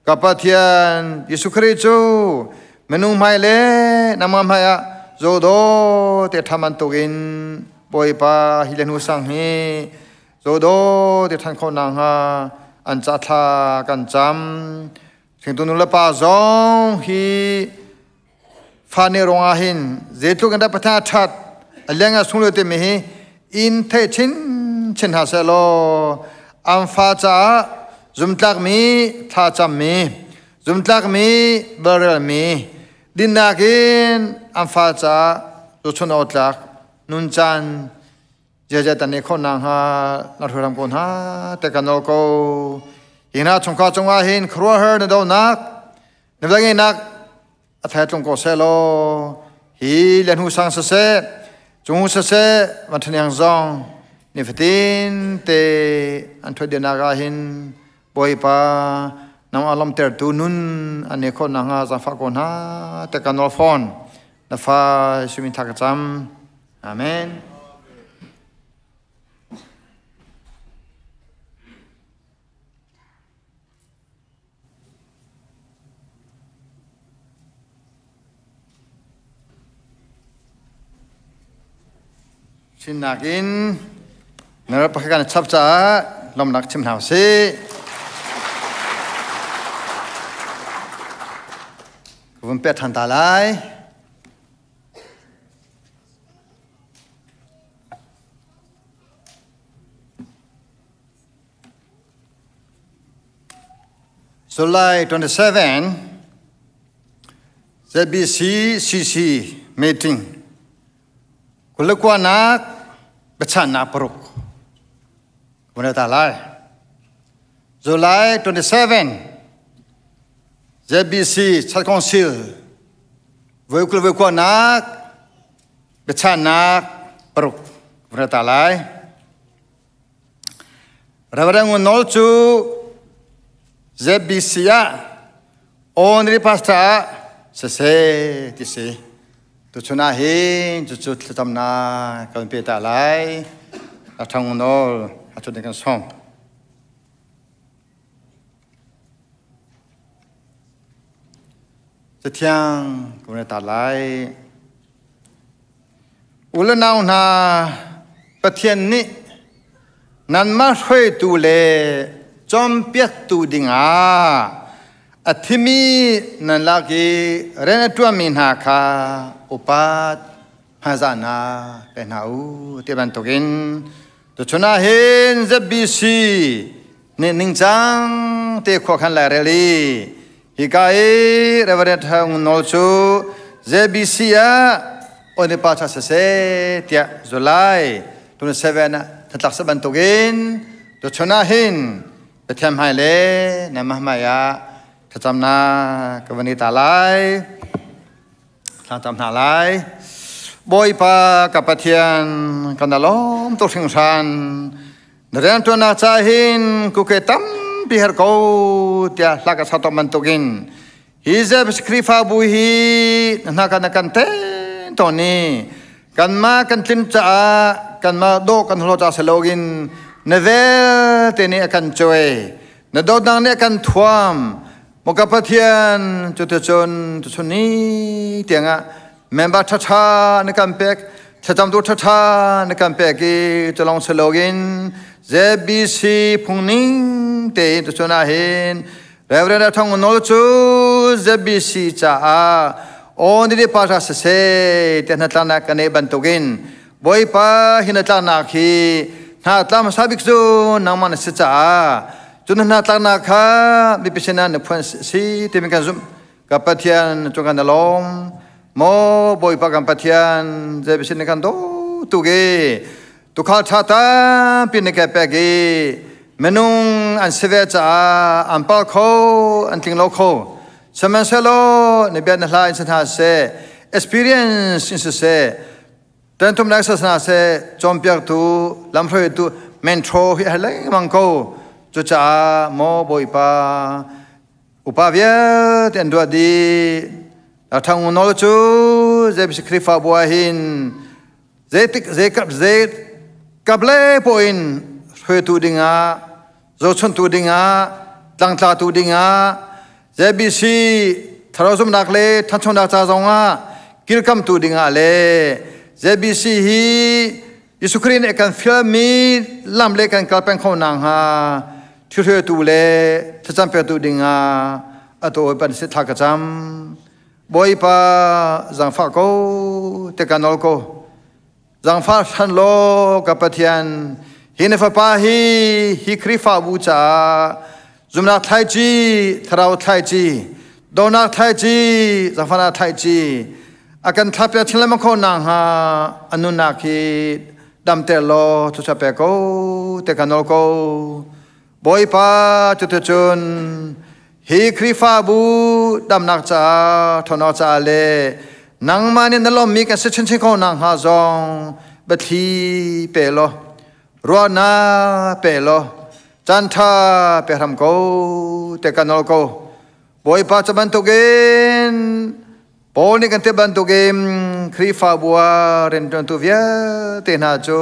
G: ka Pathian Jesuh Khrih cu minung hmai le nangmah hmai ah zodaw te ṭha bantukin Bawipa hi le hnu sang hi zodaw te ṭhan khawh nakhnga an ca thla kan cam. Hringtu nu le pa zong hi fa nih ruangah hin zeitluk in dah Pathian a ṭhat a liang a sunglawi timi hi in thei chinchin hna seh law an fa caah zumtlakmi thlacammi zumtlakmi balrelmi dinnak in an fa caah tuchun awk tlak nuncan ziazia tan i khawh nakhnga na hruai ko hna te kan nawl ko hi hna chungkhar cungah hin khuaruahhar na donak na velngeihnak a thai tlung ko seh law hi le hnu sang siseh cung siseh van ṭhaniang zong nifatin te an ṭhuat dirnak ah hin Bawipa nang a lawmtertu nun an i khawh nakhnga zaangfah ko hna te kan nawl fawn na fa Jesuh min thla ka cam amen. Sinnak in na rak pakhat kan chap caah lawmnak chim hna usih. Ka vun pek ṭhan ta lai. July 27, ZBC CC meeting kulekuanak biachannak paruk kuna ta lai. July 27, ZBC Church Council voi kul voi kuanak biachannak paruk kuna ta lai. Reverend Ngun Nawl cu ZBC ah honorary pastor ah siseh ti si. Tuchun ah hin cucu thlacamnak kan pe ta lai. Thang Ngun Nawl a chun kan song. Cathiang kan ta lai. U le nau hna, Pathian nih nanmah hruaitu le cawnpiaktu dingah a thimi nan lak i rian a ṭuanmi hna kha upat hmaizahnak pe hna u ti bantukin tuchun ah hin ZBC nih ningcang te khua khan lairel i hika i Reverend Thang Nawl cu ZBC ah Onipa cha siseh tiah July 27 ah thlatlak sa bantukin tuchun ah hin Pathian hmai le nanmah hmai ah Thlacamnak ka van i ta lai. Thlacam hna lai. Bawipa ka Pathian kan alawm tuk hringhran. Na rianṭuannak ca hin kuke tampi her ko tiah hla ka sa tawh bantukin hi Zebs Khrihfabu hi na kan na kan ten tawn i kanmah kan tlin caah kanmah dawh kan hlo ca si loin na vel te nih a kan cuai na dawtnak nih a kan thuam maw ka Pathian cuticun tuchun ni tiangah member ṭhaṭha na kan pek thlacamtu ṭhaṭha na kan pek i culong si loin ZBC phungning tein tuchun ah hin Reverend Athang Nawl cu ZBC caah aw ni pa ra siseh ti hnatlaknak kan neih bantukin Bawipa hi hnatlaknak hi hna tla hmasa bik cu nangmah na si caah cu na hnatlaknak kha mipi sinah na phuan si timi kan zumh. Ka Pathian cu kan lawm. Maw Bawipa kan Pathian ZBC na kan daw tuk i tukhal ṭha tampi na ka pek i minung an si ve caah an pal kho an tling lo kho. Sihmanhsehlaw na bia na hla in si hna seh, experience in siseh, tenthumnak si hna seh, cawnpiaktu, lamhruaitu, mentor hi a lengmang ko. Cucaah maw Bawipa, upa vialte an ruah dih. Thang nawl cu zei Khrihfabu ah hin zeitik zei kap zei kap le po in hruaitu dingah zohchuntu dingah tlangtlatu dingah ZBC thlarau zumhnak le thanchonak ca zongah kilkamtu dingah le ZBC hi Jesuh Khrih nih kan fialmi lam le kan kal peng kho nakhnga ṭhihruaitu le thlacam pektu dingah atu pan si thla ka cam. Bawipa zaangfah ko te ka nawl ko. Zaangfah hran law ka Pathian, hi na fapa hi hi Khrihfabu caah zumnak thlaici, thlarau thlaici, donak thlaici, zaangfahnak thlaici a kan thlahpiak chin lengmang kho nakhnga a nunnak hi damter law thluachuah pe ko te ka nawl ko. Bawipa cuticun hi Khrihfabu damnak caah ṭhawnnak caah le nangmah nih na lawmmi kan si chinchin ko nakhnga zong biathli pe law ruahnak pe law caanṭha pe hram ko te ka nawl ko. Bawipa cu bantukin Paul nih kan ti bantukin Khrihfabu ah rianṭuantu vialte hna cu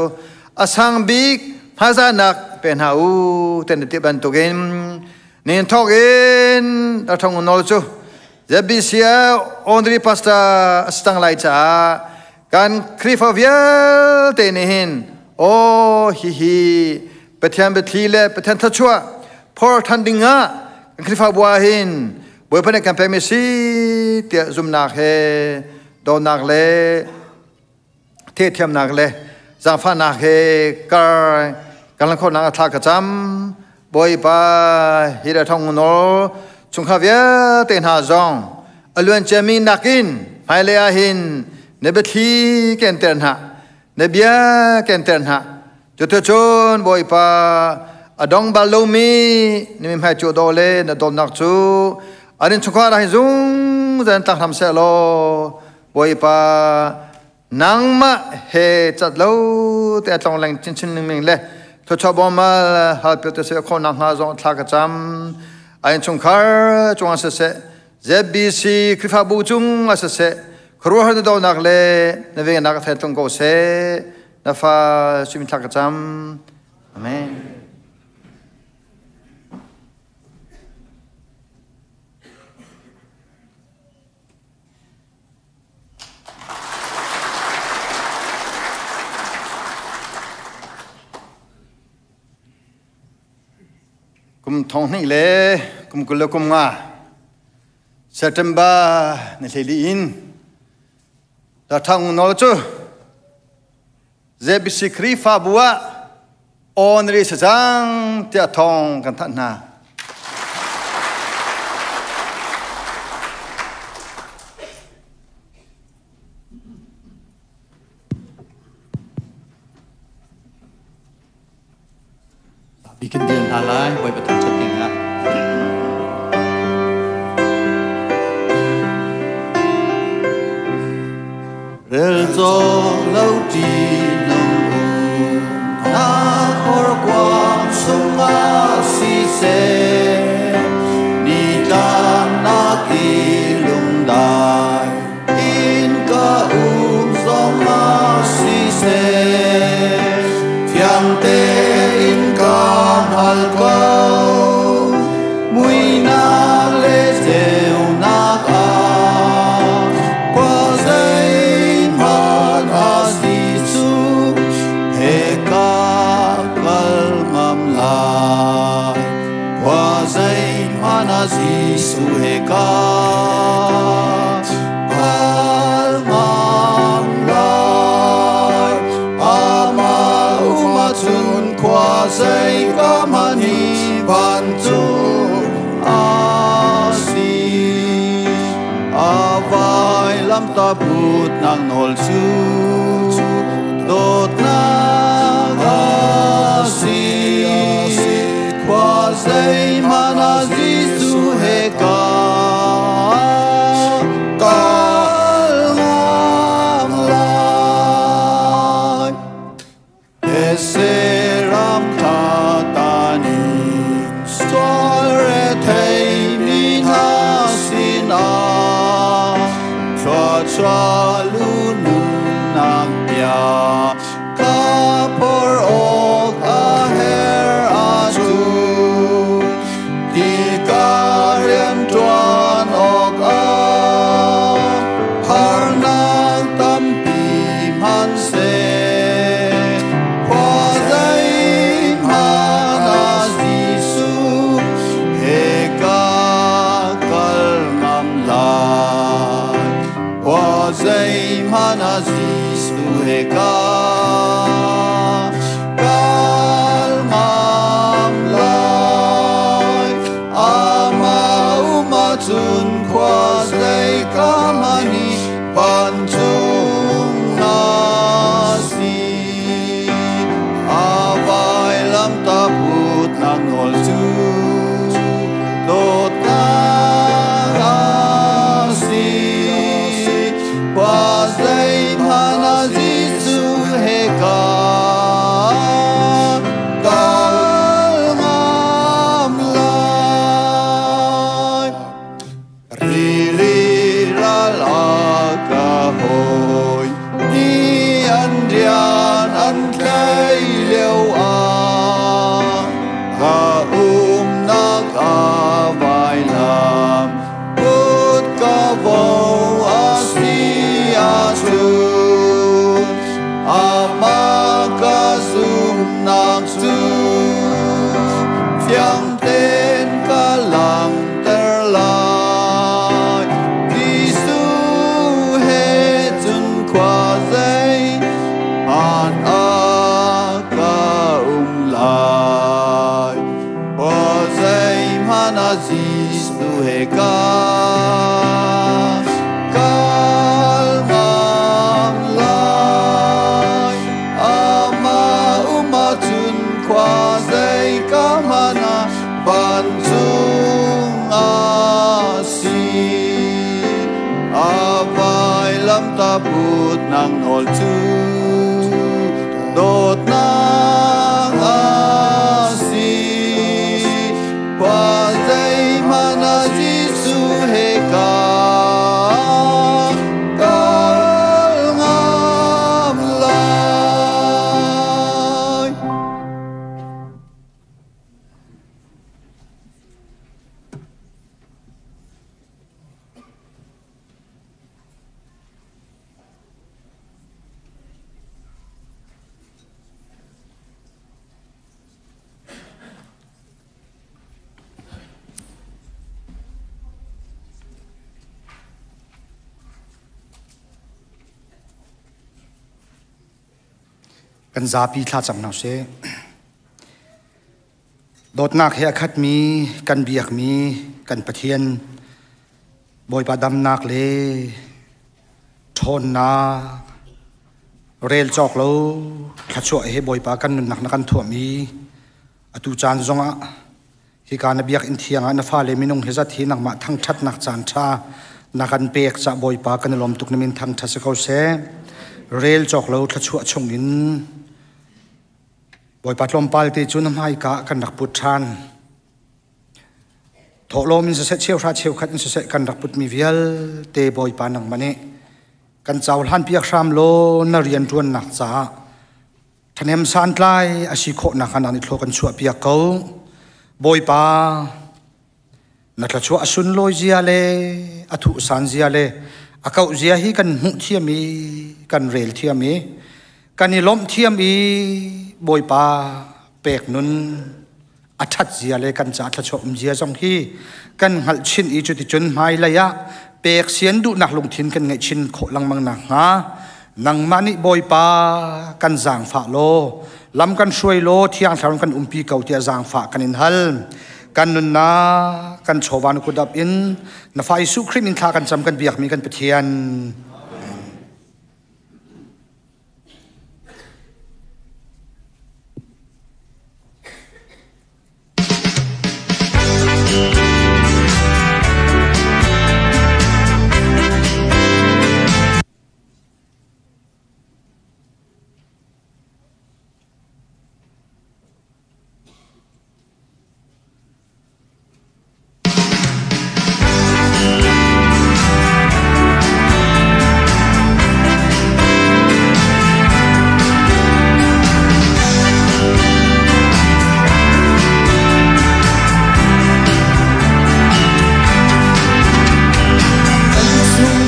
G: a sang bik hmaizahnak pe hna u ti na ti bantukin nin thawk in Rathong nawl cu ZBC ah Honorary Pastor a si cang lai caah kan Khrihfa vialte nih hin aw hihi Pathian biathli le Pathian thluachuah phor ṭhan ding ah kan Khrihfabu ah hin Bawipa nih kan pekmi si tiah zumhnak he dawtnak le thehthiamnak le zaangfahnak he kar kan lan khawhnak a thla ka cam. Bawipa hi le thong nawl chungkhar vialte hna zong a luan ciami nakin hmailei ah hin na biathli kenter hna, na bia kenter hna. Cuticun Bawipa a dong bal lomi na mithmai cu dawh le na dawtnak cu an innchungkhar ah hin zungzal in tlang hram seh law Bawipa nangmah he cat lo te a tlongleng chinchin lengmang le thluachuah bawmal halpiak te seh khawh nakhnga zong thla ka cam. A innchungkhar cungah siseh ZBC Khrihfabu cung ah siseh khuaruahhar na donak le na vennak a thei tlung ko seh. Na fa sui thla ka cam. Amen. Kum thong hnih le kum 20 le kum nga September ni hlei in Thang nawl cu ZBC Khrihfabu ah honorary si cang tiah thawng kan thanh hna.
H: Bikin dir hna lai, Bawipa thangṭhat ding ah. Rel cawk lo ṭi nung um nak horkuang chungah siseh, nitlaknak i lungdai in ka um zongah siseh, fiang tein ka hngal ko, muihnak le ceunak ah khua zeihmanh a si cu he ka kal ngam lai. Khua zeihmanh ah Jesuh he ka kal ngam lai. Amah um ahcun khua zei ka hmanh hi vancung a si. A vailamtah putnak nawl cu dawtnak a si. Khua zeihmanh ah Jesuh he ka kal ngam lai. Thetse ram thlatan in sual rethei mi hna sinah thluachuah lu nunnak bia ka phorh awk a herh ahcun ti ka rianṭuan awkah harnak tampi hmanhseh, khua zeihmanh ah Jesuh he ka kal ngam lai. Khua zeihmanh ah Jesuh he ka kal ngam lai. Amah um ahcun khua zei ka hmanh hi vancung a si. A vailamtah putnak nawl cu dawtnak a si. Khua zeihmanh ah Jesuh he ka kal ngam lai. Rili ral a ka hawi ni an rian an tlai lio ah ka umnak a vailam put ka vo a si ahcun amah ka zumhnak cu fiang tein ka langhter lai. Jesuh he cun khua zei hmanh ah ka um lai. Khua zeihmanh ah Jesuh he ka kal ngam lai. Amah um ahcun khua zei ka hmanh ah vancung a si. A vailamtah putnak nawl cu dawtnak a si. Khua zeihmanh ah Jesuh he ka kal ngam lai.
I: Kan zapi thlacam hna sih. Dawtnak he a khatmi kan biakmi kan Pathian Bawipa damnak le ṭhawnnak rel cawk lo thluachuah he Bawipa kan nunnak na kan thuam i atu caan zongah hika na biakinn thiang ah na fale minung hi zat hi nangmah thangṭhatnak caan ṭha na kan pek cah Bawipa kan i lawm tuk na min thangṭhat si ko seh. Rel cawk lo thluachuah chung in Bawipa tlawmpal te cu na hmaika kan rak put ṭhan. Thawhlawm in siseh cheuhra cheukhat in siseh kan rak putmi vialte Bawipa nangmah nih kan cohlan piak hram law na rianṭuannak caah ṭhahnem santlai a si khawhnak ah nang nih thlaw kan chuah piak ko. Bawipa na thluachuah a sunlawi zia le a thuhsan zia le a kauh zia hi kan hmuh thiam i kan rel thiam i kan i lawmh thiam i Bawipa pek nun a ṭhat zia le kan ca thluachuah um zia zong hi kan hngalh chin i cuticun hmailei ah pek sian duhnak lungthin kan ngeih chin khawh lengmang nakhnga nangmah nih Bawipa kan zaangfah law lam kan hruai law Thiang Thlarau kan umpi ko tiah zaangfah kan in hal. Kan nunnak kan chawva na kut ap in na fa Jesuh Khrih min thla kan cam kan biakmi kan Pathian.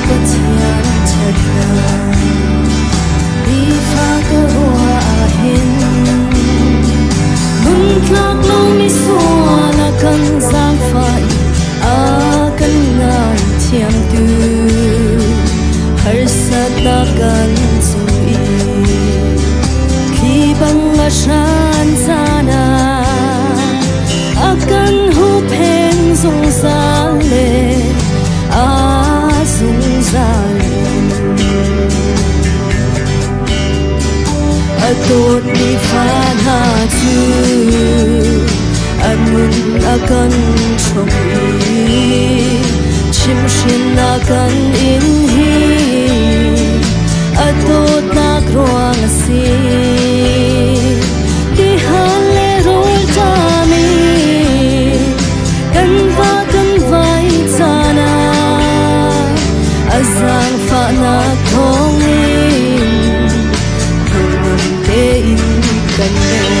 D: Kan cung Pathian ṭhatnak nifa ka ruah ahhin Nuntlak lomi sual a kan zaangfah i a kan ngaithiamtu harsatnak kan cung i thli bang a hran caan ah a kan huhphenh zungzal le a zungzal in. A dawtmi fa hna cu a nun a kan hrawmh i chimhhrin a kan in hi a dawtnak ruang a si. Tihal le rawl ṭam in kan va kan vai caan ah a zaangfahnak thawngin hnangam tein kan rel.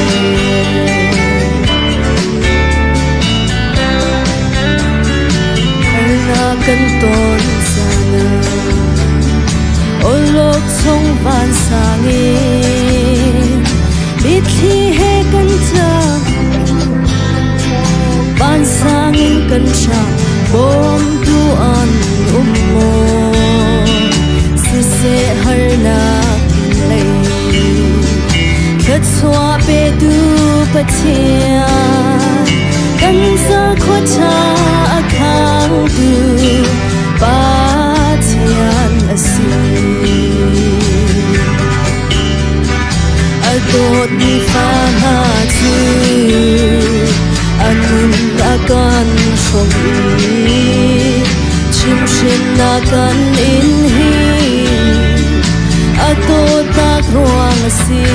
D: Harnak kan ton caan ah awlokchong vansang in mitthli he kan ṭap vansang in kan ṭap bawmtu an um maw siseh harnak lei thluachuah petu Pathian kan sakhua ṭha a khangtu Pathian a si. A dawtmi fa hna cu a nun a kan hrawmh i chimhhrinnak kan in hi a dawtnak ruang a si.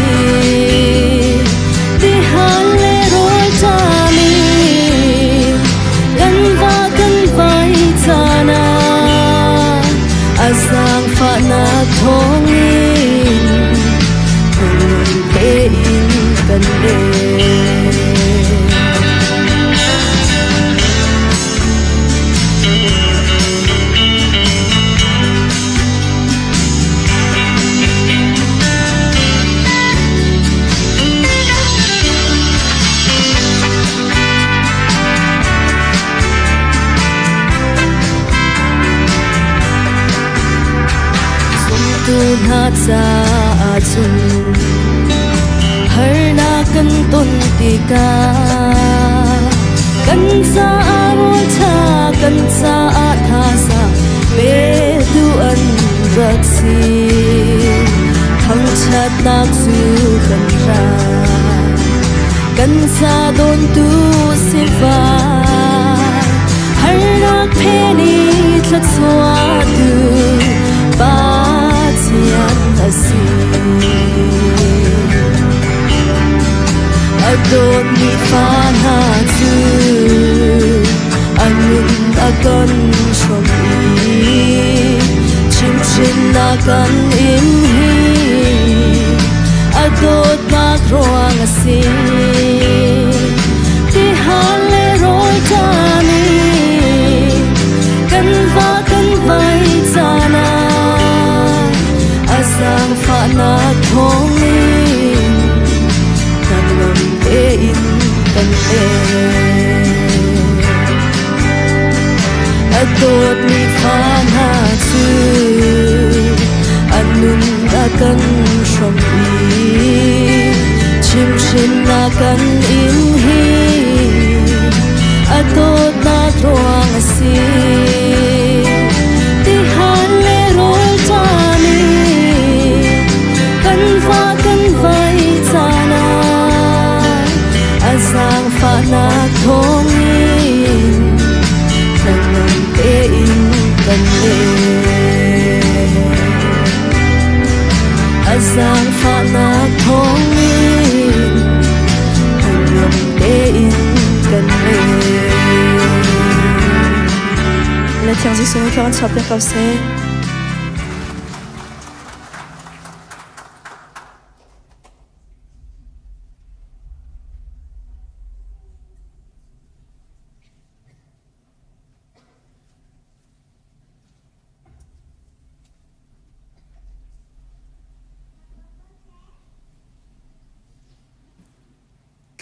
D: Tihal le rawl ṭam in kan va kan vai caan ah a zaangfahnak thawngin hnangam tein kan rel. Zumtu hna caah cun harnak kan ton tikah kan caah rawl ṭha kan caah thazaang petu an rak si. Thangṭhatnak cu kan ra kan ca dawntu sifah harnak phen i thluachuahtu Pathian a si. Dawtmi fa hna cu a nun a kan hrawmh i chimhhrinnak kan in hi a dawtnak ruang a si. Tihal le rawl ṭam in kan va kan vai caan ah a zaangfahnak thawngin hnangam tein kan pek. A dawtmi fa hna cu a nun a kan hrawmh i chimhhrinnak kan in hi a dawtnak ruang a si. Tihal le rawl ṭam in kan va kan vai caan ah a zaangfahnak thawngin hnangam tein kan leng. A zaangfahnak thawngin hnangam tein kan leng.
J: Le Thiang Jesuh nih thawng chuah piak ko seh.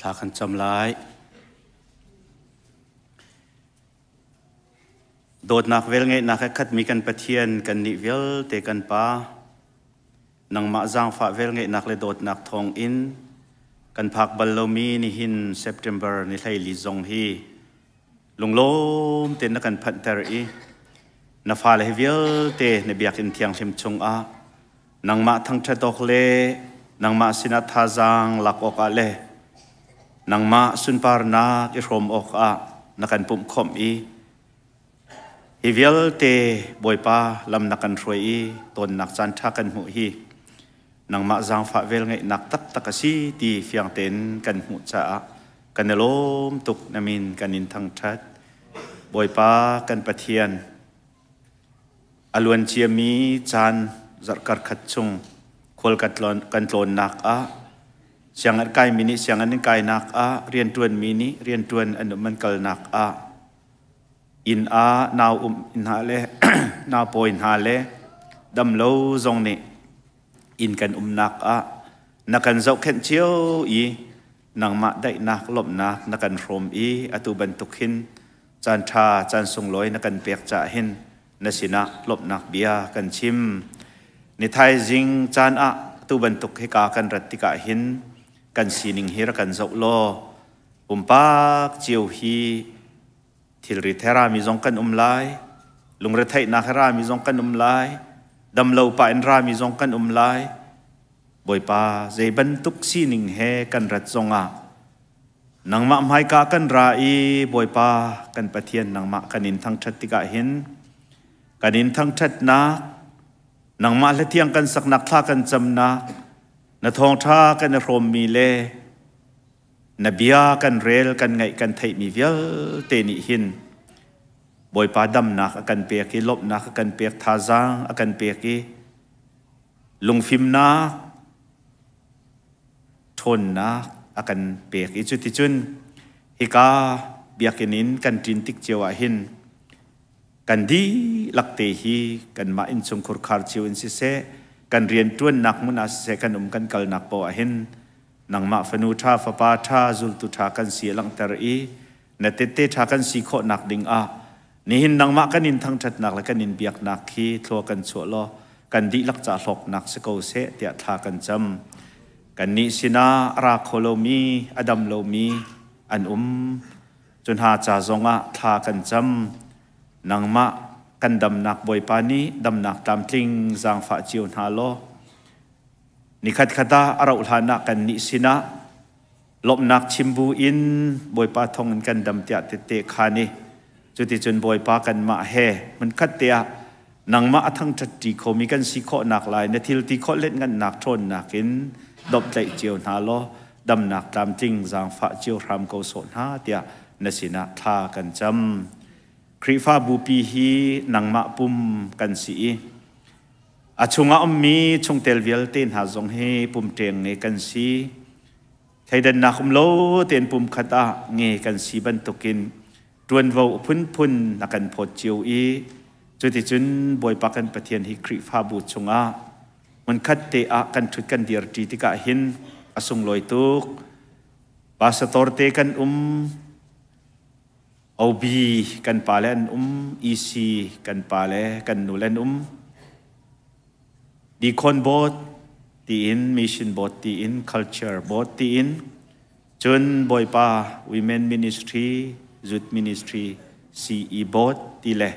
F: Thla kan cam lai. Dawtnak velngeihnak he khatmi kan Pathian kan nih vialte kan Pa, nangmah zaangfah velngeihnak le dawtnak thawng in kan phak bal lomi nihin September ni 14 zong hi lunglawm tein na kan phanhter i na fale hi vialte na biakinn thianghlim chungah nangmah thangṭhat awk le nangmah sinah thazaang lak awkah le nangmah sunparnak i hrawm awkah na kan pumh khawmh i hi vialte Bawipa lam na kan hruai i tawnnak caan ṭha kan hmuh hi nangmah zaangfah velngeihnak taktak a si ti fiang tein kan hmuh caah kan i lawm tuk. Na min kan in thangṭhat. Bawipa kan Pathian, a luan ciami caan zarhkar khat chung khual kan tlawnnak ah sianginn kaimi nih sianginn kainak ah, rianṭuanmi nih rianṭuan an um an kalnak ah, inn ah nau um hna le nau pawi hna le damlo zong nih inn kan umnak ah na kan zohkhenh cio i nangmah daihnak lawmhnak na kan hrawm i atu bantuk hin caan ṭha caan sunglawi na kan pek caah hin na sinah lawmhnak bia kan chim. Ni thaizing caan ah atu bantuk hika kan rat tikah hin kan sining hi rak kan zoh law pumpak cio hi thilri the rami zong kan um lai, lungretheihnak he rami zong kan um lai, damlo pah in rami zong kan um lai. Bawipa, zei bantuk sining he kan rat zongah nangmah hmaika kan ra i Bawipa kan Pathian nangmah kan in thangṭhat tikah hin kan in thangṭhatnak, nangmah hlathiang kan saknak, thla kan camnak, na thawngṭha kan i hrawmmi le na bia kan rel kan ngaih kan theihmi vialte nih hin Bawipa damnak a kan pek i lawmhnak a kan pek, thazaang a kan pek i lungfimnak ṭhawnnak a kan pek i cuticun hika biakinn in kan ṭin tik cio ah hin kan dihlak te hi kanmah innchungkhur khar cio in siseh, kan rianṭuannak hmun ah siseh, kan um kan kalnak paoh ah hin nangmah fanu ṭha fapa ṭha zultu ṭha kan si a langhter i na tette ṭha kan si khawhnak ding ah nihin nangmah kan in thangṭhatnak le kan in biaknak hi thlua kan chuah law kan dihlak ca hlawknak si ko seh tiah thla kan cam. Kannih sinah a ra kho lomi, a dam lomi an um. Cu hna ca zongah thla kan cam. Nangmah kan damnak Bawipa nih damnak tlamtling zaangfah cio hna law nikhat khat ah a rauh hlan ah kannih sinah lawmhnak chim bu in Bawipa thawng in kan dam tiah tette khaan i cuticun Bawipa kanmah he hmunkhat te ah nangmah a thangṭhatṭi khomi kan si khawhnak lai na thil ti khawh let ngannak ṭhawnnak in domhtlaih cio hna law Damnak tlamtling zaangfah cio hram ko sawh hna tiah na sinah thla kan cam. Khrihfabu pi hi nangmah pum kan si i a chungah ummi chungtel vialte hna zong hi pum ṭeng nge kan si. Thleidannak um lo tein pum khat ah nge kan si bantukin ṭuanvo phunphun na kan phawt cio i cuticun Bawipa kan Pathian hi Khrihfabu chungah hmunkhat te ah kan ṭhut kan dir ṭi tikah hin a sunglawi tuk. Pastor te kan um, OB kan pale an um, EC kan pale kan nule an um. Deacon board tiin, mission board tiin, culture board tiin, cun Bawipa Women Ministry, Youth Ministry, CE board ti le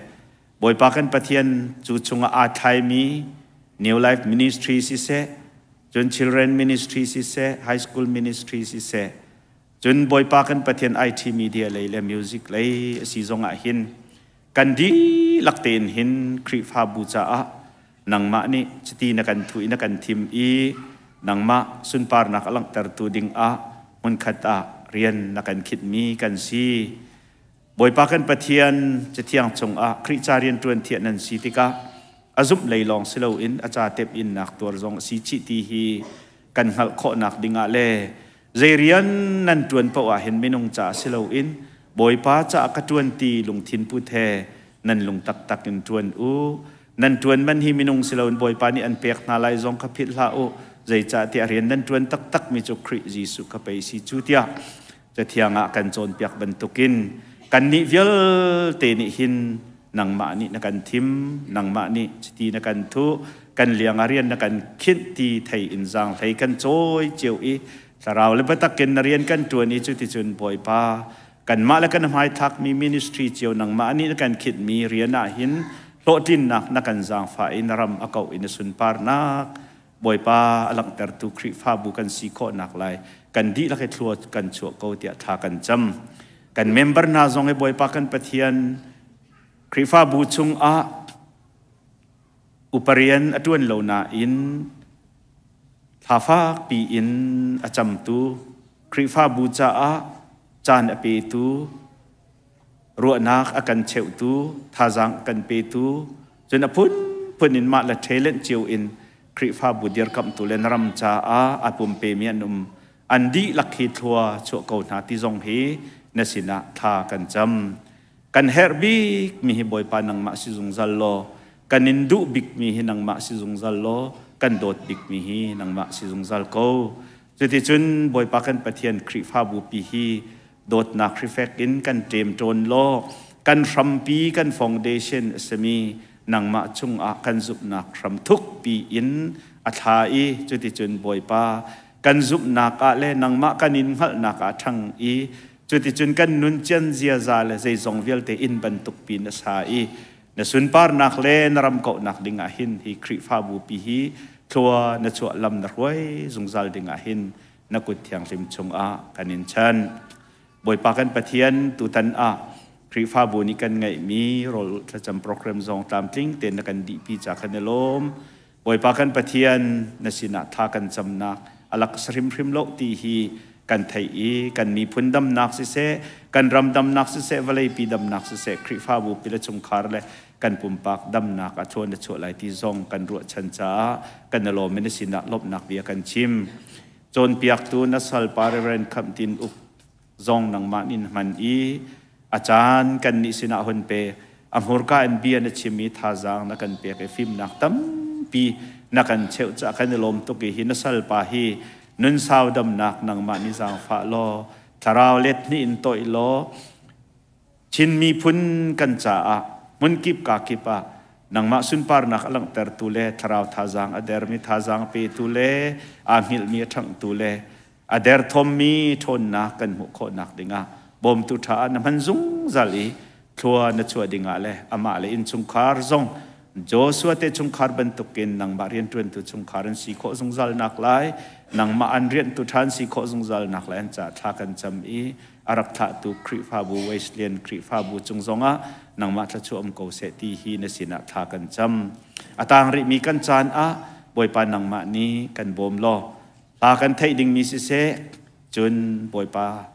F: Bawipa kan Pathian cu chungah aa thlaimi New Life Ministry siseh, cun Children Ministry siseh, High School Ministry siseh, cun Bawipa kan Pathian IT media lei le music lei a si zongah hin kan dihlak tein hin Khrihfabu caah nangmah nih chiti na kan thuh i na kan thim i nangmah sunparnak a langhtertu dingah hmunkhat ah rian na kan khinhmi kan si. Bawipa kan Pathian Cathiang chungah Khrih ca rianṭuan thiah nan si tikah a zumh lei lawng si loin a ca tep innak tuar zong a si chih ti hi kan hngalh khawhnak dingah le zei rian nan ṭuan paoh ah hin minung ca si loin Bawipa caah ka ṭuan ti lungthin put he nan lung taktak in ṭuan u. Nan ṭuan man hi minung si loin Bawipa nih an pek hna lai zong kha philh hlah u. Zeicahtiah rian nan ṭuan taktakmi cu Khrih Jesuh kha pei si cu tiah Cathiang ah kan cawnpiak bantukin kannih vialte nih hin nangmah nih na kan thim, nangmah nih chiti na kan thuh, kan liang ah rian na kan khinh ti thei in zaanghlei kan cawi cio i thlarau le biatak in na rian kan ṭuan i cuticun Bawipa kanmah le kan hmaithlakmi ministry cio nangmah nih na kan khinhmi rian ah hin hlawhtlinnak na kan zaangfah i na ram a kauh i na sunparnak Bawipa a langhtertu Khrihfabu kan si khawhnak lai kan dihlak i thlua kan chuah ko tiah thla kan cam. Kan member hna zong hi Bawipa kan Pathian Khrihfabu chungah uparian a ṭuan lo nain thla fakpi in a camtu Khrihfabu caah caan a petu ruahnak a kan cheuhtu thazaang a kan petu cun a phunphun in mah le talent cio in Khrihfabu dirkamhtu le na ram caah a pumpemi an um an dihlak hi thlua chuah ko hna ti zong hi na sinah thla kan cam kan herh bik mi hi Bawipa nangmah si zungzal law kan in duh bik mi hi nangmah si zungzal law kan dawt bik mi hi nangmah si zungzal ko cuticun Bawipa kan Pathian Khrihfabu pi hi dawtnak hrifek in kan ṭemṭawn law kan hrampi kan foundation a simi nangmah chungah kan zumhnak hram thukpi in a thla i cuticun Bawipa kan zumhnak ah le nangmah kan in hngalhnak ah ṭhang i cuticun kan nun cian ziaza le zeizong vialte inn bantuk pin a sa i na sunparnak le na ram kauhnak dingah hin hi Khrihfabu pi hi thlua na chuah lam na hruai zungzal dingah hin na kut thianghlim chungah kan in chan. Bawipa kan Pathian tutan ah Khrihfabu nih kan ngeihmi rawl thlacam program zong tlamtling tein na kan dihpi ca kan i lawm. Bawipa kan Pathian na sinah thla kan camnak alak hrimhrim lo ti hi kan theih i kan miphun damnak siseh, kan ram damnak siseh, vawleipi damnak siseh, Khrihfabu pi le chungkhar le kan pumpak damnak a thuan a chuah lai ti zong kan ruahchan caah kan i lawm in a sinah lawmhnak bia kan chim. Cawnpiaktu na salpa Reverend Khamh Tin Uk zong nangmah nin hman i a caan kan nih sinah hun pe a hmurka in bia na chim i thazaang na kan pek i fimnak tampi na kan cheuh caah kan i lawm tuk i hi na salpa hi nun sau damnak nangmah nih zaangfah law thlarau let hnih in toih law Chin miphun kan caah hmunkip kakip ah nangmah sunparnak a langhtertu le thlarau thazaang a dermi thazaang petu le aa hngilhmi a ṭhanghtu le a derthawmmi ṭhawnnak kan hmuh khawhnak dingah bawmtu ṭha ah na hman zungzal i thlua na chuah dingah le amah le innchungkhar zong Joshua te chungkhar bantukin nangmah rianṭuantu chungkhar an si khawh zungzal nak lai nangmah an rianhtu ṭha an si khawh zungzal nak lai an caah thla kan cam i a rak thlahtu Khrihfabu Wesleyan Khrihfabu cung zongah nangmah thluachuah um ko seh ti hi na sinah thla kan cam. A tang rihmi kan caan ah Bawipa nangmah nih kan bawm law hla kan theih dingmi siseh Cun Bawipa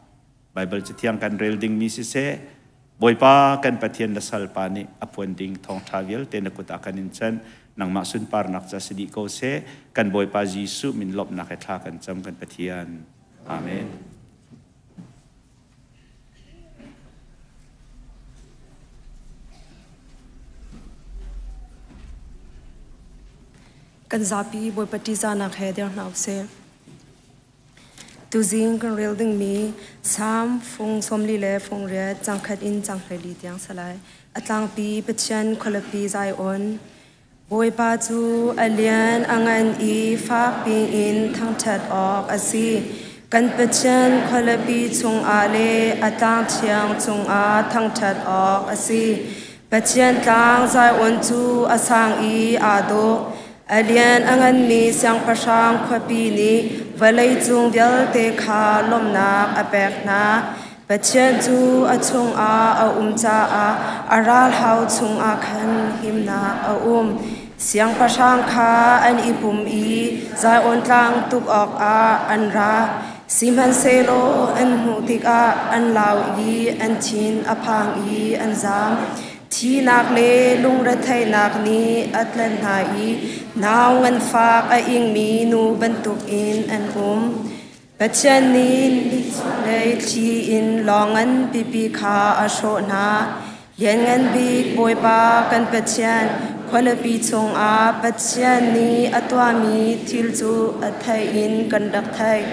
F: Baibal Cathiang kan rel dingmi siseh, Bawipa kan Pathian na salpa nih a phuan ding thawngṭha vialte na kut ah kan in chanh. Nangmah sunparnak ca si dih ko seh. Kan Bawipa Jesuh min lawmhnak he thla kan cam kan Pathian. Amen.
J: Kan zapi Bawipa ṭihzahnak he der hna usih. Tuzing kan rel dingmi Salm fung 40 le fung 8 cangkhat in cang 14 tiang salai. A tlangpi Pathian khualipi Zion. Bawipa cu a lian a ngan i fakpi in thangṭhat awk a si. Kan Pathian khualipi chungah le a tlang thiang cungah thangṭhat awk a si. Pathian tlang Zion cu a sang i aa dawh. A lian a nganmi siangpahrang khuapi nih vawleicung vialte kha lawmhnak a pek hna. Pathian cu a chungah a um caah a ralhau chungah khan himnak a um. Siangpahrang kha an i pum i Zion tlang tuk awkah an ra. Sihmanhsehlaw an hmuh tikah an lau i an thin a phang i an zaam. Thihnak le lungretheihnak nih a tlanh hna i nau nganfak a ingmi nu bantukin an um. Pathian nih lei thli in lawng ngan pipi kha a hrawh hna. Lianngan bik Bawipa kan Pathian, khualipi chungah Pathian nih a tuahmi thil cu a theih in kan rak theih.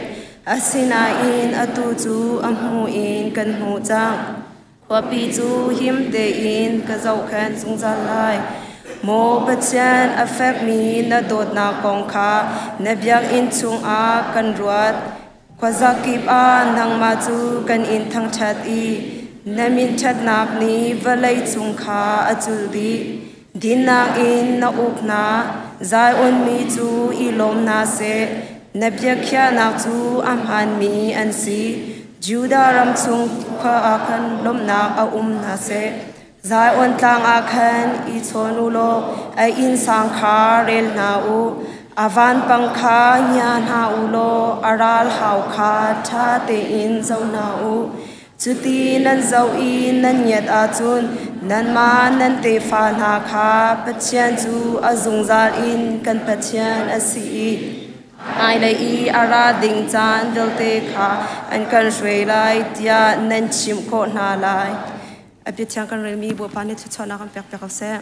J: Asinain atu cu a hmuh in kan hmuh cang. Khuapi cu him tein ka zohkhenh zungzal lai. Maw Pathian, a fekmi na dawtnak kong kha na biakinn chungah kan ruat. Khuazakip ah nangmah cu kan in thangṭhat i na min ṭhatnak nih vawlei cung kha a culh dih. Dinnak in na uk hna, Zion mi cu i lawm hna seh. Na biakhiahnak cu a hmaanmi an si. Judah ram chung khua ah khan lawmhnak a um hna seh. Zion tlang ah khan i chawn u law a innsang kha rel hna u. A vanpang kha ngia hna u law a ralhau kha ṭha tein zoh hna u. Cuti nan zoh i nan ngiat ahcun nanmah nan tefa hna kha Pathian cu a zungzal in kan Pathian a si i hmailei i a ra ding caan vialte kha an kan hruai lai tiah nan chimh khawh hna lai. A biathiang kan relmi Bawipa nih thluachuahnak an pek piak ko seh.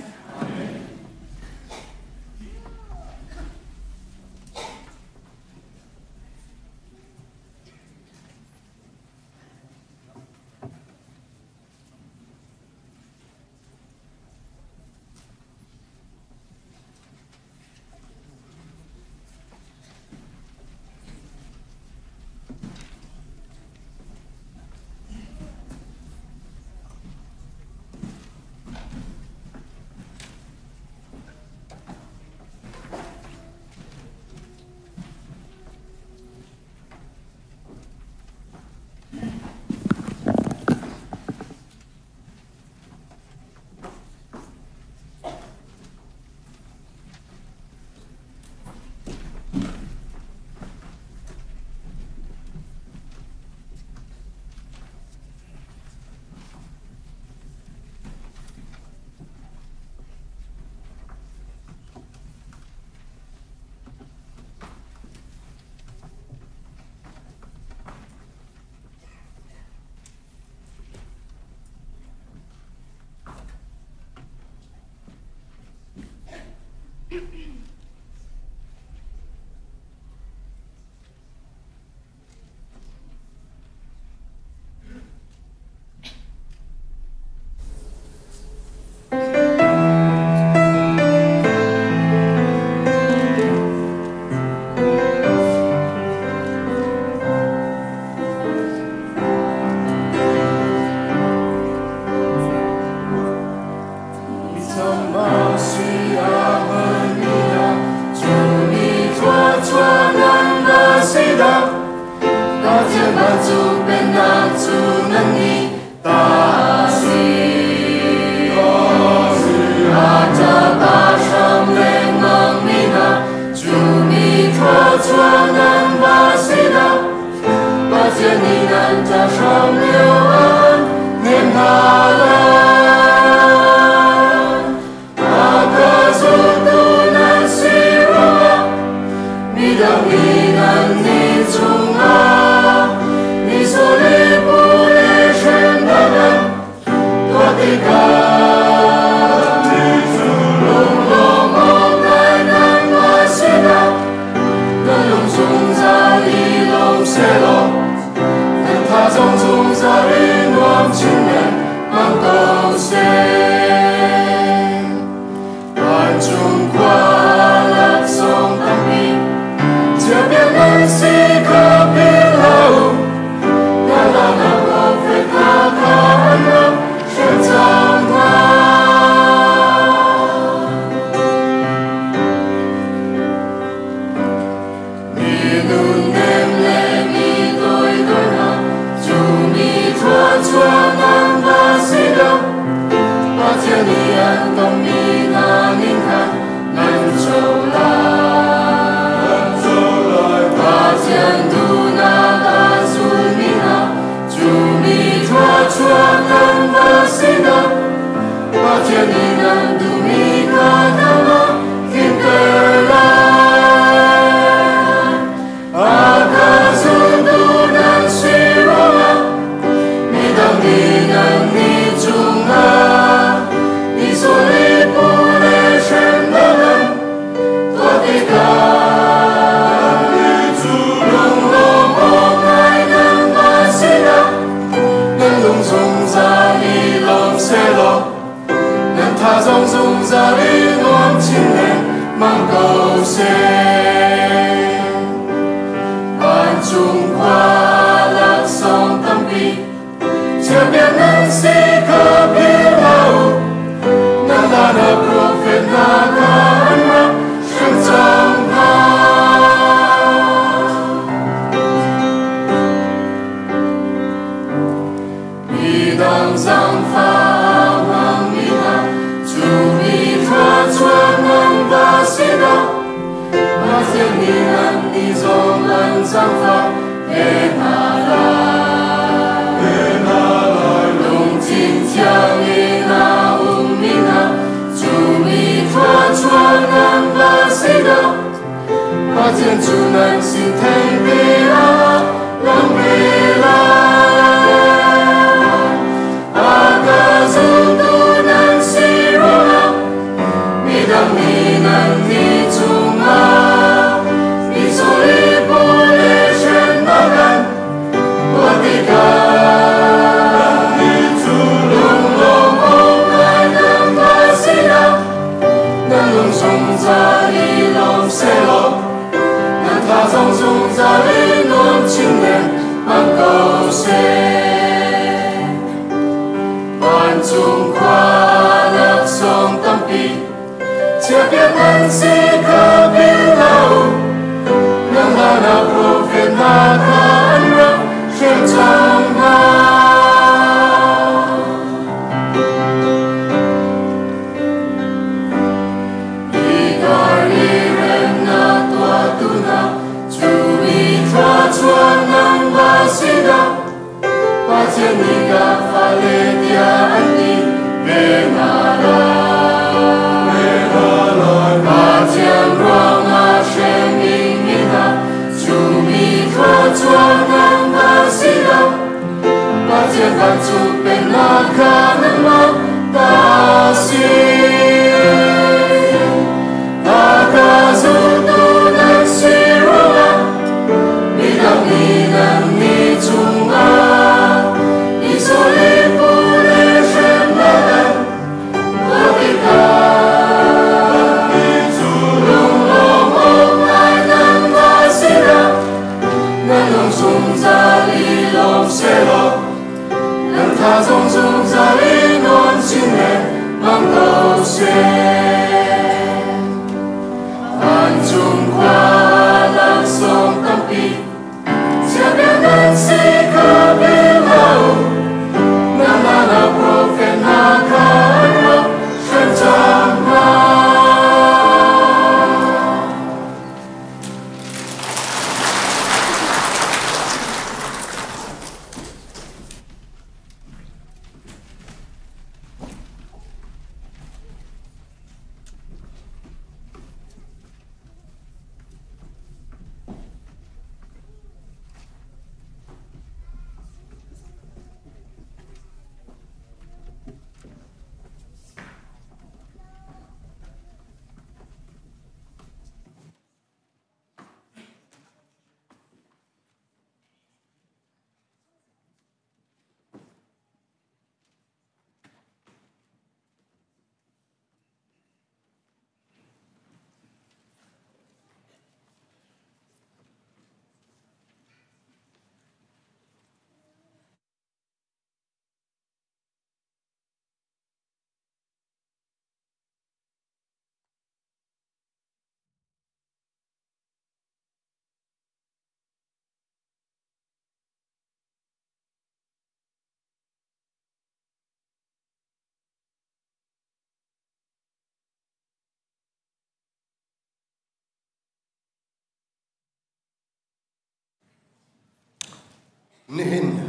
K: Nihin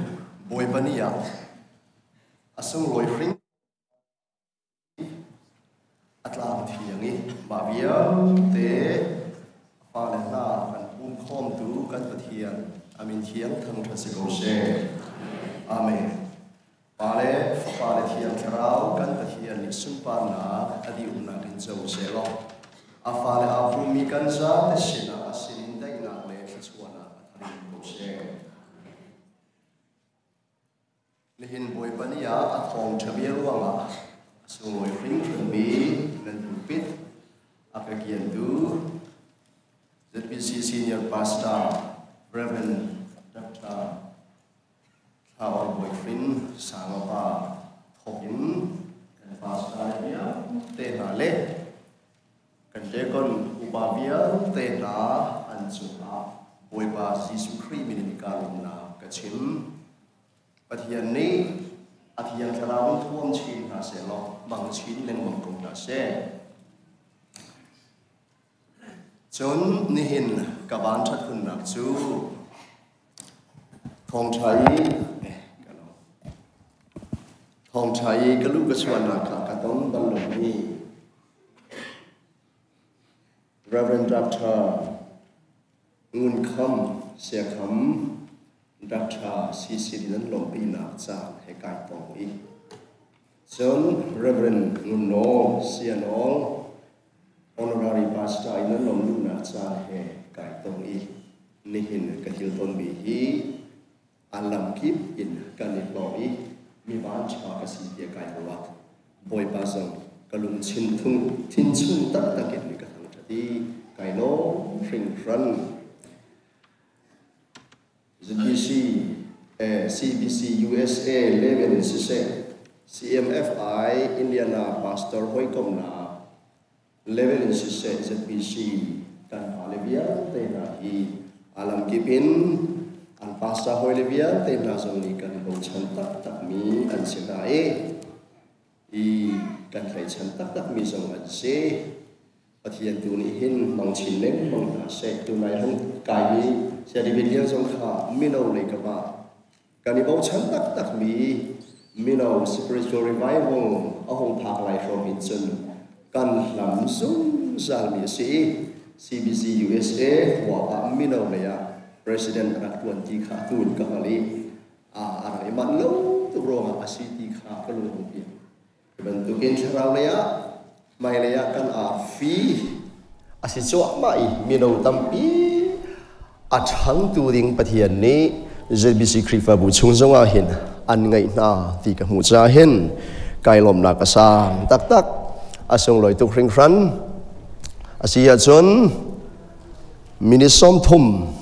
K: Bawipa ni ah a sunglawi hring a tlang thiang i mah vialte a fale hna kan pumkhawmtu kan Pathian a min thiang thangṭhat si ko seh. Amen. Pa le Fapa le Thiang Thlarau kan Pathian nih sunparnak a dihumnak in co seh law a fale aa pummi kan zate sinah a sinin daihnak le thluachuahnak a thar in ko seh. Nihin Bawipa ni ah a thawngṭha bia ruangah a sunglawi hringhranmi nan pulpit a ka kiantu ZBC Senior Pastor Reverend Dr. Thlaor Bawi Hrin Sangapa thawk in kan pastor vialte hna le kan deacon upa vialte hna an cungah Bawipa Jesuh Khrih min in ka lawmnak ka chim. Pathian nih a Thiang Thlarau in thuam chin hna seh law hmang chin lengmang ko hna seh. Cun nihin ka van ṭhat khunnak cu thawngṭha i thawngṭha i ka lu ka chuahnak kha ka ton bal lomi Reverend Dr. Ngun Kham Siakham Dr. Sisi nan lawmhpinak caan he kai tong i cun Reverend Ngun Nawl Sianawl Honorary Pastor in nan lawmhluhnak caan he kai tong i nihin ka thil tonmi hi a lamkip in kan i hlawh i mi vanṭha ka si tiah kai ruat. Bawipa zong ka lungchin thung thinchung taktak in ka thangṭhat i kai lawm hringhran. ZBC, CBC USA level in siseh, CMFI Indiana pastor hawikomhnak level in siseh ZBC kan pale vialte hna hi alam kip in an pastor hawile vialte hna zong nih kan bochan taktakmi an si hna i i kan tlaihchan taktakmi zong an si. Pathian tu nih hin mang chin lengmang hna seh. Tunai han kaimi Saya David Lian zong kha mino lei ka ah kan i bochan taktakmi mino spiritual revival a hung phak lai hrawm hin cun kan hlam zungzalmi a si i CBC USA khua ah mino lei ah president a rak ṭuan ti kha tu in ka hngalh i a rak i manh lo tuk ruangah a si ti kha ka lung hung piang. Hi bantukin thlarau lei ah hmailei ah kan arfi a si cuahmah i mino tampi a ṭhangtu ding Pathian nih ZBC Khrihfabu chung zongah hin an ngeih hna ti ka hmuh caah hin kai lawmnak a sang taktak a sunglawi tuk hringhran a si ahcun minute 30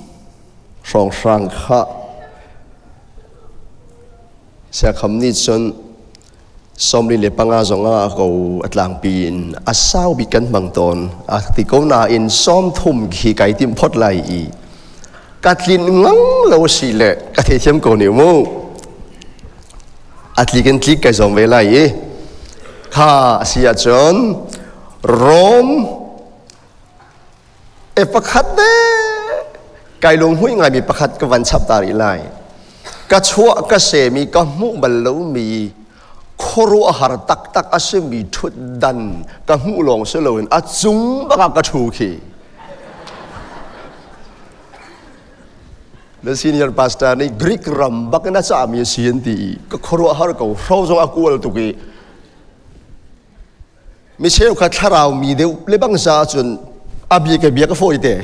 K: hrawnghrang kha siakham nih cun 45 zongah a ko a tlangpi in a sau bik kan hmang tawn a ti ko nain 30 khi kai tim phot lai i ka tlin ngang lo si le ka theithiam ko ne mu a tlik in tlik kai zong ve lai i kha a si ahcun Rom e pakhat te kai lung hui ngaimi pakhat ka van chap ta rih lai ka chuah ka semi ka hmuh bal lomi khuaruahhar taktak a simi ṭhutdan ka hmuh lawng si loin a cung bakah ka ṭhu khi na senior pastor nih Greek ram bak in a cahmi a si an ti i ka khuaruahhar ko hro zong a kual tuk i Mi cheukhat thlarau mi deuh le bang sa ahcun a bia ka bia ka fawi te.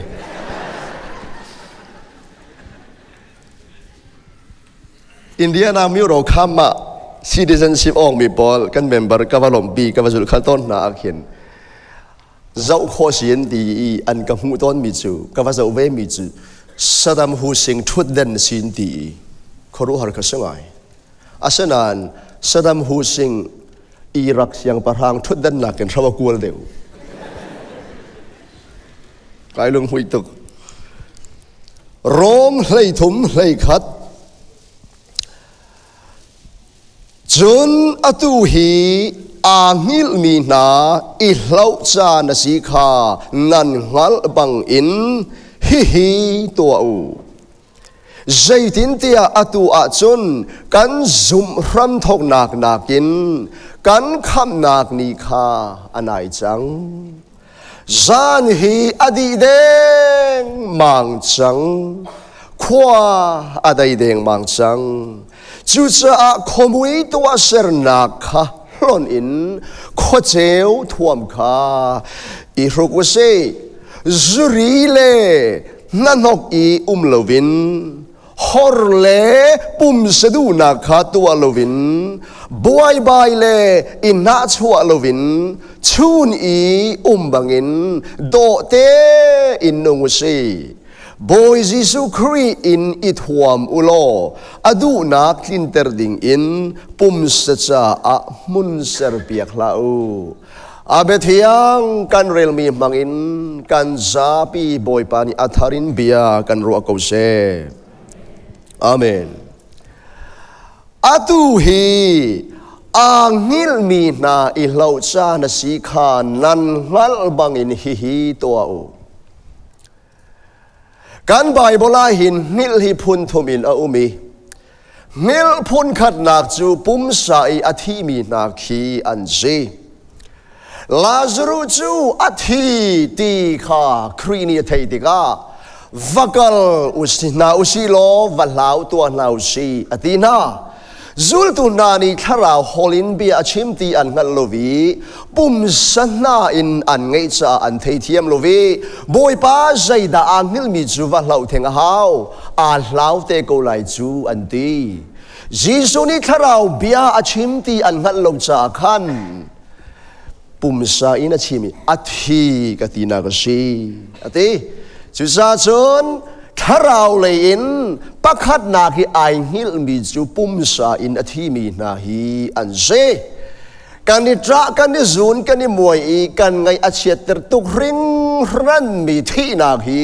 K: Indiana mi ro kham ah citizenship ong mi pawl kan member ka va lompi ka va zul khal tawn hna ah khin zoh khawh si an ti i an ka hmuh tawn mi cu ka va zoh ve mi cu Saddam Hussein thutden sin ti i khuaruahhar ka si ngai asinain Saddam Hussein Iraq siangpahrang ṭhutdannak in hram a kual deuh. Kai lunghmuih tuk. Rom 13 21 Cun atu hi aa hngilhmi hna i hloh caan a si kha nan hngalh bangin hihi tuah u. Zeitintiah atu ahcun kan zumh hramthawknak nakin kan khamhnak ni kha a nai cang. Zan hi a dih dengmang cang. Khua a dei dengmang cang. Cucaah khuamui tuahsernak kha hlonh in khuaceu thuam kha i hruk u sih. Zuri le hnahnok i um loin hor le pumsa duhnak kha tuah loin buaibai le i hnahchuah loin chun i um bangin dawh tein nung u sih. Bawi Jesuh Khrih in i thuam u law a duhnak tlinter ding in pumsa caah hmun serpiak hlah u. A biathiang kan relmi hmangin kan zapi Bawipa nih a thar in bia kan ruah ko seh. Amen. Atu hi aa hngilhmi hna i hloh caan a si kha nan hngalh bangin hihi tuah u. Kan Baibal ah hin hngilh hi phun thum in a um i hngilh phun khatnak cu pumsa i a thimi hna khi an si. Lazarus cu a thi ti kha Khrih nih a theih tikah va kal usi hna usih law va hlau tuah hna usih a ti hna. Zultu hna nih thlarau hawl in bia a chim ti an hngalh lo i pumsa hna in an ngeih caah an theithiam lo i Bawipa zeidah aa hngilhmi cu va hlauh theng a hau, aa hlau te ko lai cu an ti. Jesuh nih thlarau bia a chim ti an hngalh lo caah khan pumsa in a chim i a thi ka tinak a si a ti. Cucaah cun thlarau lei in pakhatnak hi ai hngilhmi cu pumsa in a thimi hna hi an si. Kan i ṭah, kan i zun, kan i muai i kan ngaih a chiatter tuk hringhranmi thihnak hi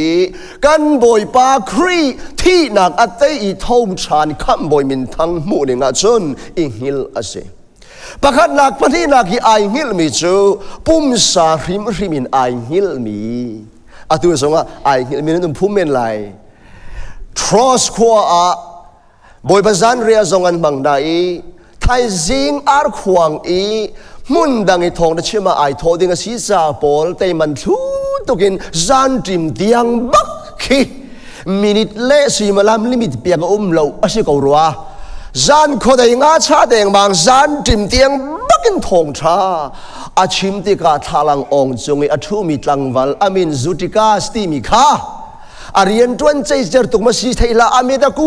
K: kan Bawipa Khrih thihnak a tei i tho ṭhan khamhbawi minthang hmuh ning ahcun i hngilh a si. Pakhatnak pahnihnak hi ai hngilhmi cu pumsa hrimhrim in ai hngilhmi. Atu zongah ai hngilhmi nan um phum men lai. Tros khua ah Bawipa zanriah zong an hmang hna i thaizing arkhuang i hmun dang i thawng na chim ah ai thawh ding a si ca pawl teiman thlu tukin zanṭim tiang bak khi minute le suimilam limit piak a um lo a si ko rua zan khuadei nga cha dengmang zan ṭim tiang bakin thawng ṭha a chim tikah thlalang ong cung i a ṭhumi tlangval amin Zutikas timi kha a rian ṭuan ceicer tuk ma si thei hlah amit a ku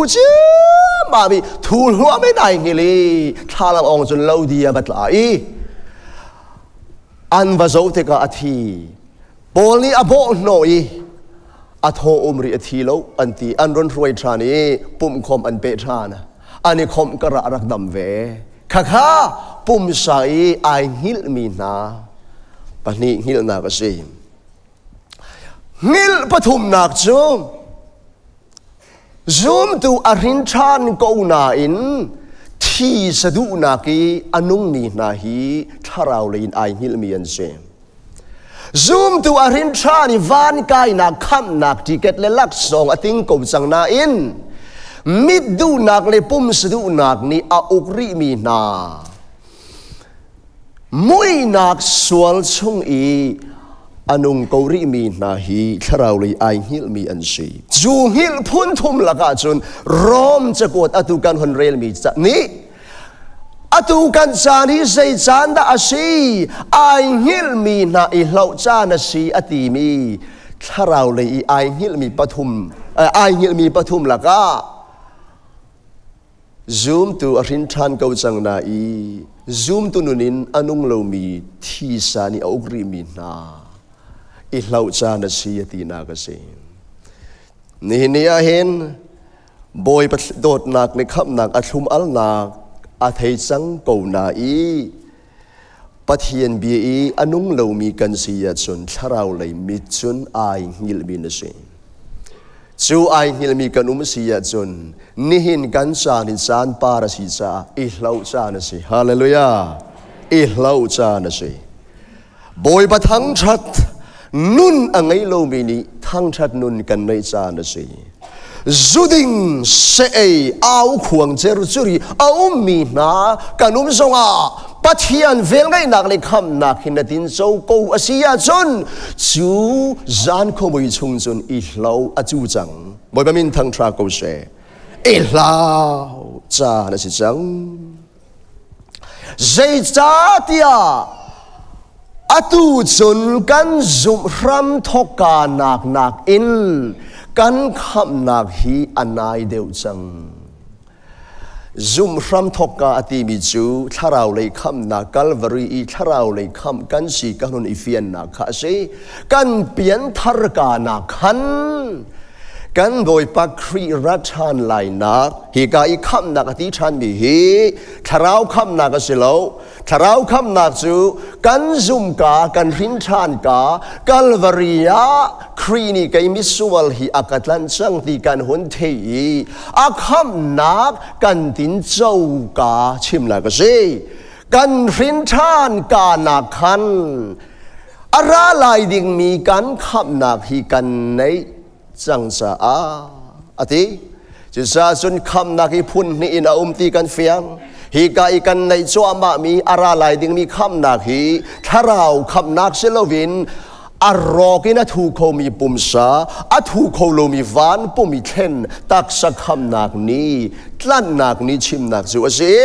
K: ma mi thu hluah men ai ngil i thlalang ong cun lo di a va tla i an va zo tikah a thi Paul nih a bawh hnawh i a thaw um rih a thi lo an ti an run hruai ṭhan i pumhkhawm an peh ṭhan an i khawmh karah a rak dam ve khakha pumsa i ai hngilhmi hna pahnih hngilhnak a si hngilh pathumnak cu zumtu a hrin ṭhan ko nain thi saduhnak i a nungmi hna hi thlarau lei in ai hngilhmi an si Zumtu a hrin ṭhan i van kainak khamhnak ticket le laksawng a ting ko cang nain mit duhnak le pumsa duhnak nih a uk rihmi hna muihnak sual chung i a nung ko rihmi hna hi thlarau lei ai hngilhmi an si. Cu hngilh phun thum lakah cun Rom cakuat atu kan hun relmi nih Atu kan caan hi zei caan dah a si? Ai hngilhmi hna i hloh caan a si a timi thlarau lei i ai hngilhmi pathum ai hngilhmi pathum lakah zumtu a hrin ṭhan ko cang na i zumtu nun in a nung lomi thisa nih a uk rihmi hna i hloh caan a si a tinak a si. Nihin ni ah hin Bawipa dawtnak le khamhnak a thlum alnak a thei cang ko na i Pathian bia i a nung lomi kan si ahcun thlarau lei mit cun ai hngilhmi na si. Cu ai hngilhmi kan um si ahcun nihin kan caan in caan par a si caah i hloh caan a si. Hallelujah! I hloh caan a si. Bawipa thangṭhat nun a ngei lomi nih thangṭhat nun kan neih caan a si. Zuding se ei au khuang cer curi a ummi hna kan um zongah Pathian velngeihnak le khamnak hin na tin co ko a si ahcun cu zan khuamui chung cun i hlo a cu cang. Bawipa min thangṭha ko seh. I hlau caan a si cang. Zeicahtiah atu cun kan zumh hram thawkka nak nakin kan khamhnak hi a nai deuh cang. Zumh hram thawkka a timi cu thlarau lei khamhnak Calvary i thlarau lei khamh kan si ka hun i fiannak kha a si. Kan pianthar ka nak khan kan Bawipa Khrih ra ṭhan lainak hika i khamhnak a ti ṭhanmi hi thlarau khamhnak a si lo. Thlarau khamhnak cu kan zumka kan hrin ṭhan ka Calvary ah Khrih nih kei misual hi a ka tlanh cang ti kan hun thei i a khamhnak kan tin co ka chimnak a si. Kan hrin ṭhan ka nak khan a ra lai dingmi kan khamhnak hi kan neih cang caah a ti. Cucaah cun khamhnak hi phun hnih in a um ti kan fiang. Hika i kan neih cuahmahmi a ra lai dingmi khamhnak hi thlarau khamhnak si loin a rawk in a thu khomi pumsa, a thu kho lomi van pum i thlen taksa khamnak ni, tlanhnak ni chimnak cu a si.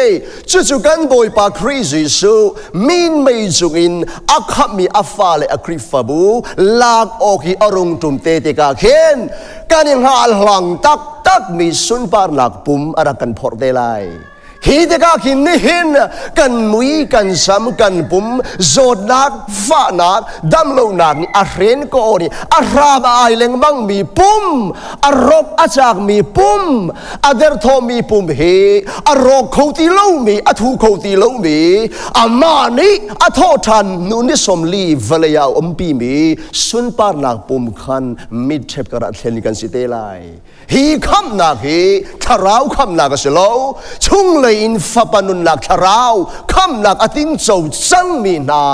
K: Cucu kan Bawipa Khrih Jesuh min mei cungin a khamhmi a fale a Khrihfabu lak awk i a rung ṭum te tikah khin kan i hngalhlang taktakmi sunparnak pum a rak kan phorh te lai. Hi tikah khin nihin kan mui, kan sam, kan pum, zawtnak, fahnak, damlonak nih a hren ko nih a hram a ai lengmang mi pum, a rok a cak mi pum, a derthawmi pum hi a rawk kho ti lomi, a thu kho ti lomi, amah nih a thawh ṭhan hnu ni 40 vawlei ah a umpi mi sunparnak pum khan mitṭhep karah thlen kan si te lai. Hi khamhnak hi thlarau khamhnak a si lo. Chunglei in fapa nunnak thlarau khamhnak a tingco cangmi hna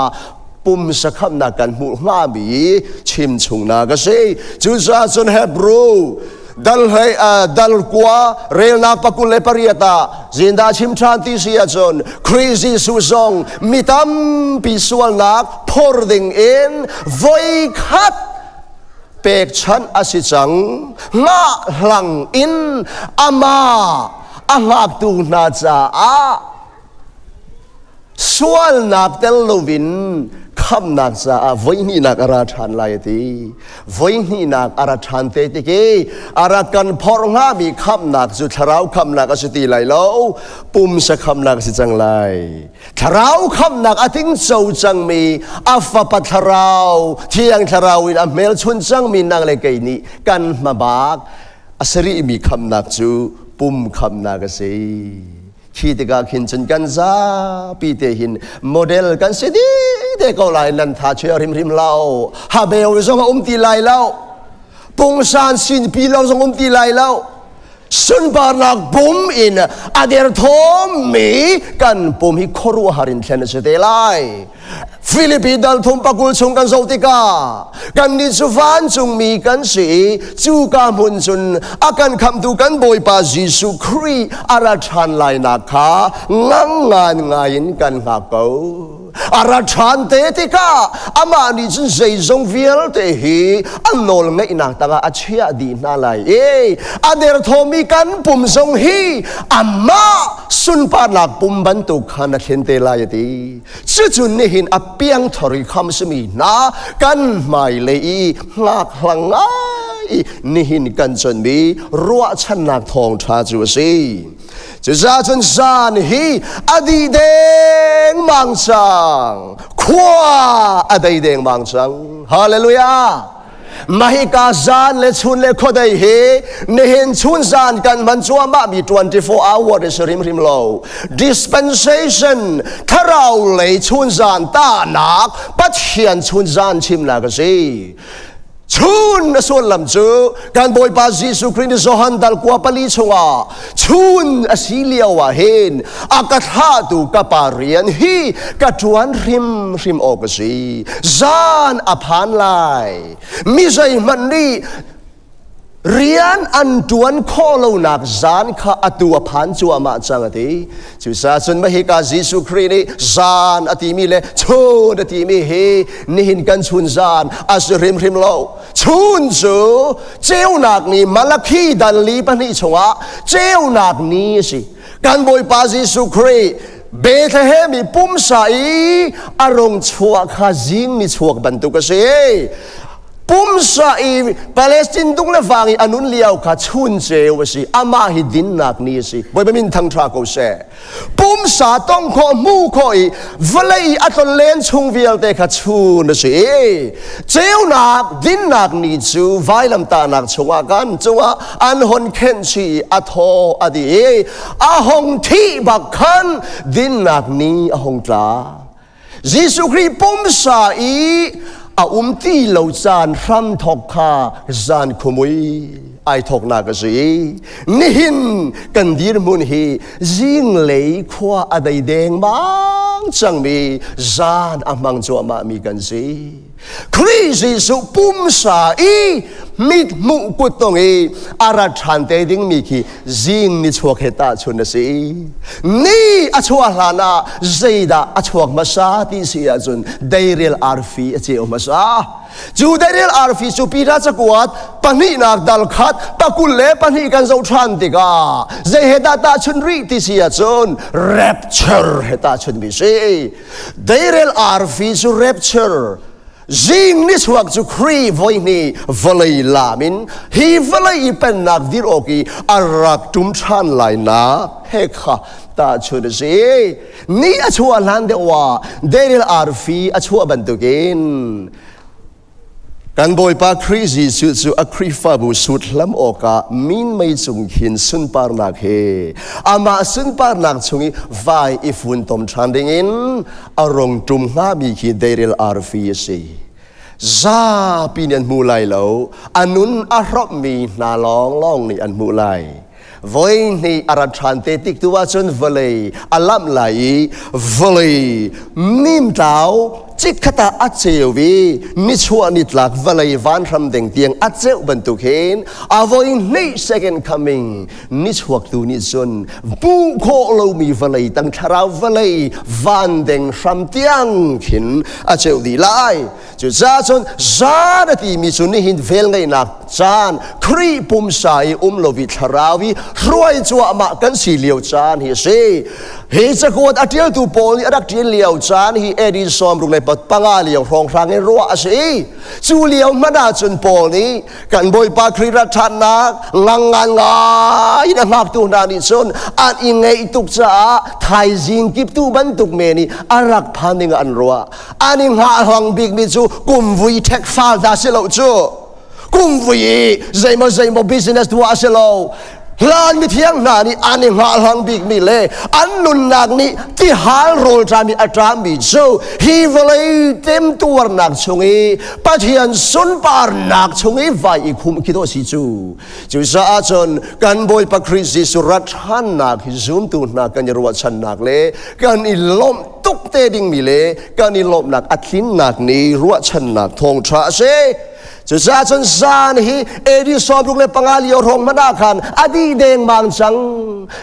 K: pumsa khamhnak kan hmuh hngami chimchungnak a si. Cucaah cun Hebrew dal hlei dal kua relnak 28 ah zindah chim ṭhan ti si ahcun Khrih Jesuh zong mi tampi sualnak phor ding in voi khat pekchanh a si cang. Hngahhlang in amah a hngaktu hna caah sualnak tel loin khamnak caah voihnihnak a ra ṭhan lai a ti. Voihnihnak a ra ṭhan te tik i a rak kan phorh hngami khamnak cu thlarau khamnak a si ti lai lo, pumsa khamnak a si cang lai. Thlarau khamnak a tingco cangmi a fapa thlarau, thiang thlarau in a hmelchun cangmi nang le kei nih kan hmabak a si rihmi khamnak cu pum khamnak a si. Khi tikah khin cun kan zapi te hin model kan si dih te ko lai nan tha chia hrimhrim lo. Habeu zong a um ti lai lo. Pungsan sinpi lo zong um ti lai lo. Sunparnak pum in a derthawmmi kan pum hi khuaruahhar in thlen a si te lai. Filipi dal thum 20 chung kan zoh tikah kannih cu vancungmi kan si i cuka hmun cun a kan khamhtu kan Bawipa Jesuh Khrih a ra ṭhan lainak kha ngangngan ngai in kan hngak ko. A ra ṭhan te tikah amah nih cun zeizong vialte hi a nawl ngeihnak tangah a chiah dih hna lai i a derthawmi kan pum zong hi amah sunparnak pum bantuk khan a thlen te lai a ti. Cucun nihin a piangthar i kham simi hna kan hmailei i hngakhlang ngai nihin kan chonmi ruahchannak thawngṭha cu a si. Cucaah cun zan hi a dih dengmang cang. Khua a dei dengmang cang. Hallelujah. Mahika zan le chun le khuadei hi nihin chun zan kan hman cuahmah mi 24 hour is rimrim lo. Dispensation thlarau lei chun zan tahnak Pathian chun zan chimnak a si. Chun a sullam cu kan Bawipa Jesuh Khrih nih Johan dal kua 4 chungah chun a si lio ah hin a ka thlahtu ka pa rian hi ka ṭuan hrimhrim awk a si. Zan a phan lai. Mi zeihmanh nih Rian an ṭuan khawh lonak zan kha atu a phan cuahmah cang a ti. Cucaah cun mahika Jesuh Khrih nih zan a timi le chun a timi hi nihin kan chun zan a si hrimhrim lo. Chun cu ceunak ni Malakhi dal li pahnih chungah ceunak ni a si. Kan Bawipa Jesuh Khrih Bethlehem i pumsa i a rung chuah kha zing ni chuak bantuk a si. Pumsa i Palestine dung le vang i a nun lio kha chun ceu a si. Amah hi dinnak ni a si. Bawipa min thangṭha ko seh. Pumsa tong khawh hmu khawh i vawlei i a tlonlen chung vialte kha chun a si. Ceunak dinnak ni cu vailamtahnak chungah kan cungah an hon khenh chih i a thaw a dih i a hong thih bak khan dinnak ni a hong tla. Jesuh Khrih pumsa i a um ti lo caan hramthok kha zan khumui ai thoknak a si. Nihin kan dirhmun hi zinglei khua a dei dengmang cangmi zan a hmang cuahmah mi kan si. Khrih Jesuh pumsa i mithmuh kuttong i a rat ṭhan te dingmi khi zing ni chuak he tahchun a si. Ni a chuah hlan ah zeidah a chuak hmasa ti si ahcun deirel arfi a ceu hmasa. Cu deirel arfi cu Peter cakuat pahnihnak dal khat pakul le pahnih kan zoh ṭhan tikah zei he dah tahchun rih ti si ahcun rapture he tahchun mi si. Deirel arfi cu rapture Zing ni chuak cu Khrih voi hnih vawlei lam in hi vawlei i pennak dir awk i a rak ṭum ṭhan lainak he kha tahchunh a si. Ni a chuah hlan deuh ah Daniel arfi a chuah bantukin kan Bawipa Khrih Jesuh cu a Khrihfabu sut hlam awkah minmei cung khin sunparnak he amah sunparnak chung i vai i funtom ṭhan dingin a rung ṭum hngami khi deirel arfi a si. Zapi nih an hmu lai lo, a nun a hrawmhmi hna lawnglawng nih an hmuh lai. Voi hnih a rat ṭhan te tik tu ahcun vawlei a lamh lai i vawlei nimtlau chikkhat ah a ceu i nichuah nitlak vawlei vanhram ding tiang a ceuh bantuk hin a voi hnih second coming nichuaktu nih cun hmuh khawh lomi vawlei tang thlarau vawlei van deng hram tiang khin a ceuh dih lai. Cucaah cun zan a timi cu nihin velngeihnak caan Khrih pumsa i um lo i thlarau i hruai cuahmah kan si lio caan hi a si. Hi cakuat a ṭialtu Paul nih a rak ṭial lio caan hi AD 65 lio hrawnghrang in ruah a si. Cu lio hmanh ahcun Paul nih kan Bawipa Khrih rat ṭhannak ngangngan ngai in a hngaktu hna nih cun an i ngeih tuk caah thaizing kiptu bantuk men i a rak phan ding ah an ruah. An i hngahhlang bikmi cu kumvui ṭhek fal hna si lo cu. Kumvui i zeimaw zeimaw business tuah a si lo. Hlan mithiang hna nih an i hngahhlang bikmi le an nunnak nih tihal rawlṭam i a ṭammi cu hi vawlei temtuarnak chung i Pathian sunparnak chung i vai i khumh khi dawh a si cu. Cucaah cun kan Bawipa Khrih Jesuh rat ṭhannak hi zumtu hna kan i ruahchannak le kan i lawmh tuk te dingmi le kan i lawmhnak a tlinnak ni ruahchannak thawngṭha a si. Cucaah cun zan hi AD 65 lio hrawng hmanh ah khan a dih dengmang cang.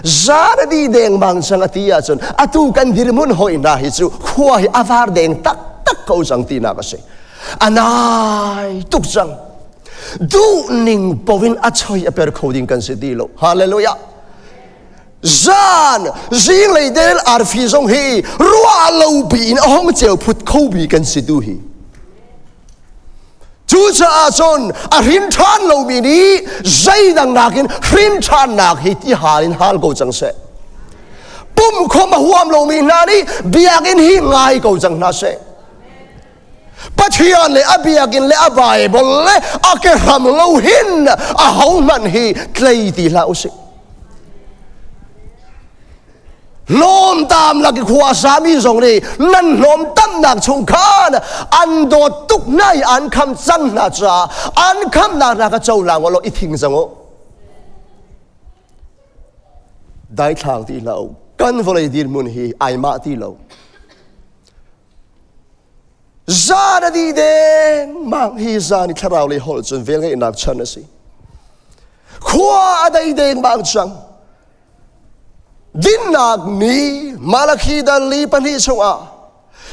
K: Zan a dih dengmang cang a ti ahcun atu kan dirhmun hoi hna hi cu khua hi a var deng taktak ko cang tinak a si. A nai tuk cang. Duh ning paoh in a choi a per kho ding kan si ti lo. Hallelujah. Zan zinglei del arfi zong hi ruah lo piin a hong ceu phut kho bi kan si tu hi. Cucaah cun a hrin ṭhan lomi nih zeidang nakin hrin ṭhannak hi ti hal in hal ko cang seh. Pum khom a huam lomi hna nih biakinn hi ngai ko cang hna seh. Pathian le a biakinn le a Bible le a kehram lo hin a hohmanh hi tlei ti hlah usih. Hlawmtam lak i khua sami zong nih nan hlawmtamnak chung khan an dawt tuk hna i an kham cang hna caah an khamnak hna kha cohlang u law i thing cang u. Daithlang ti hlah u. Kan vawlei dirhmun hi ai mah ti lo. Zan a dih dengmang hi zan i thlarau lei holh cun velngeihnak chan a si. Khua a dei deng bang cang. Dinnak ni Malakhi dal li pahnih chungah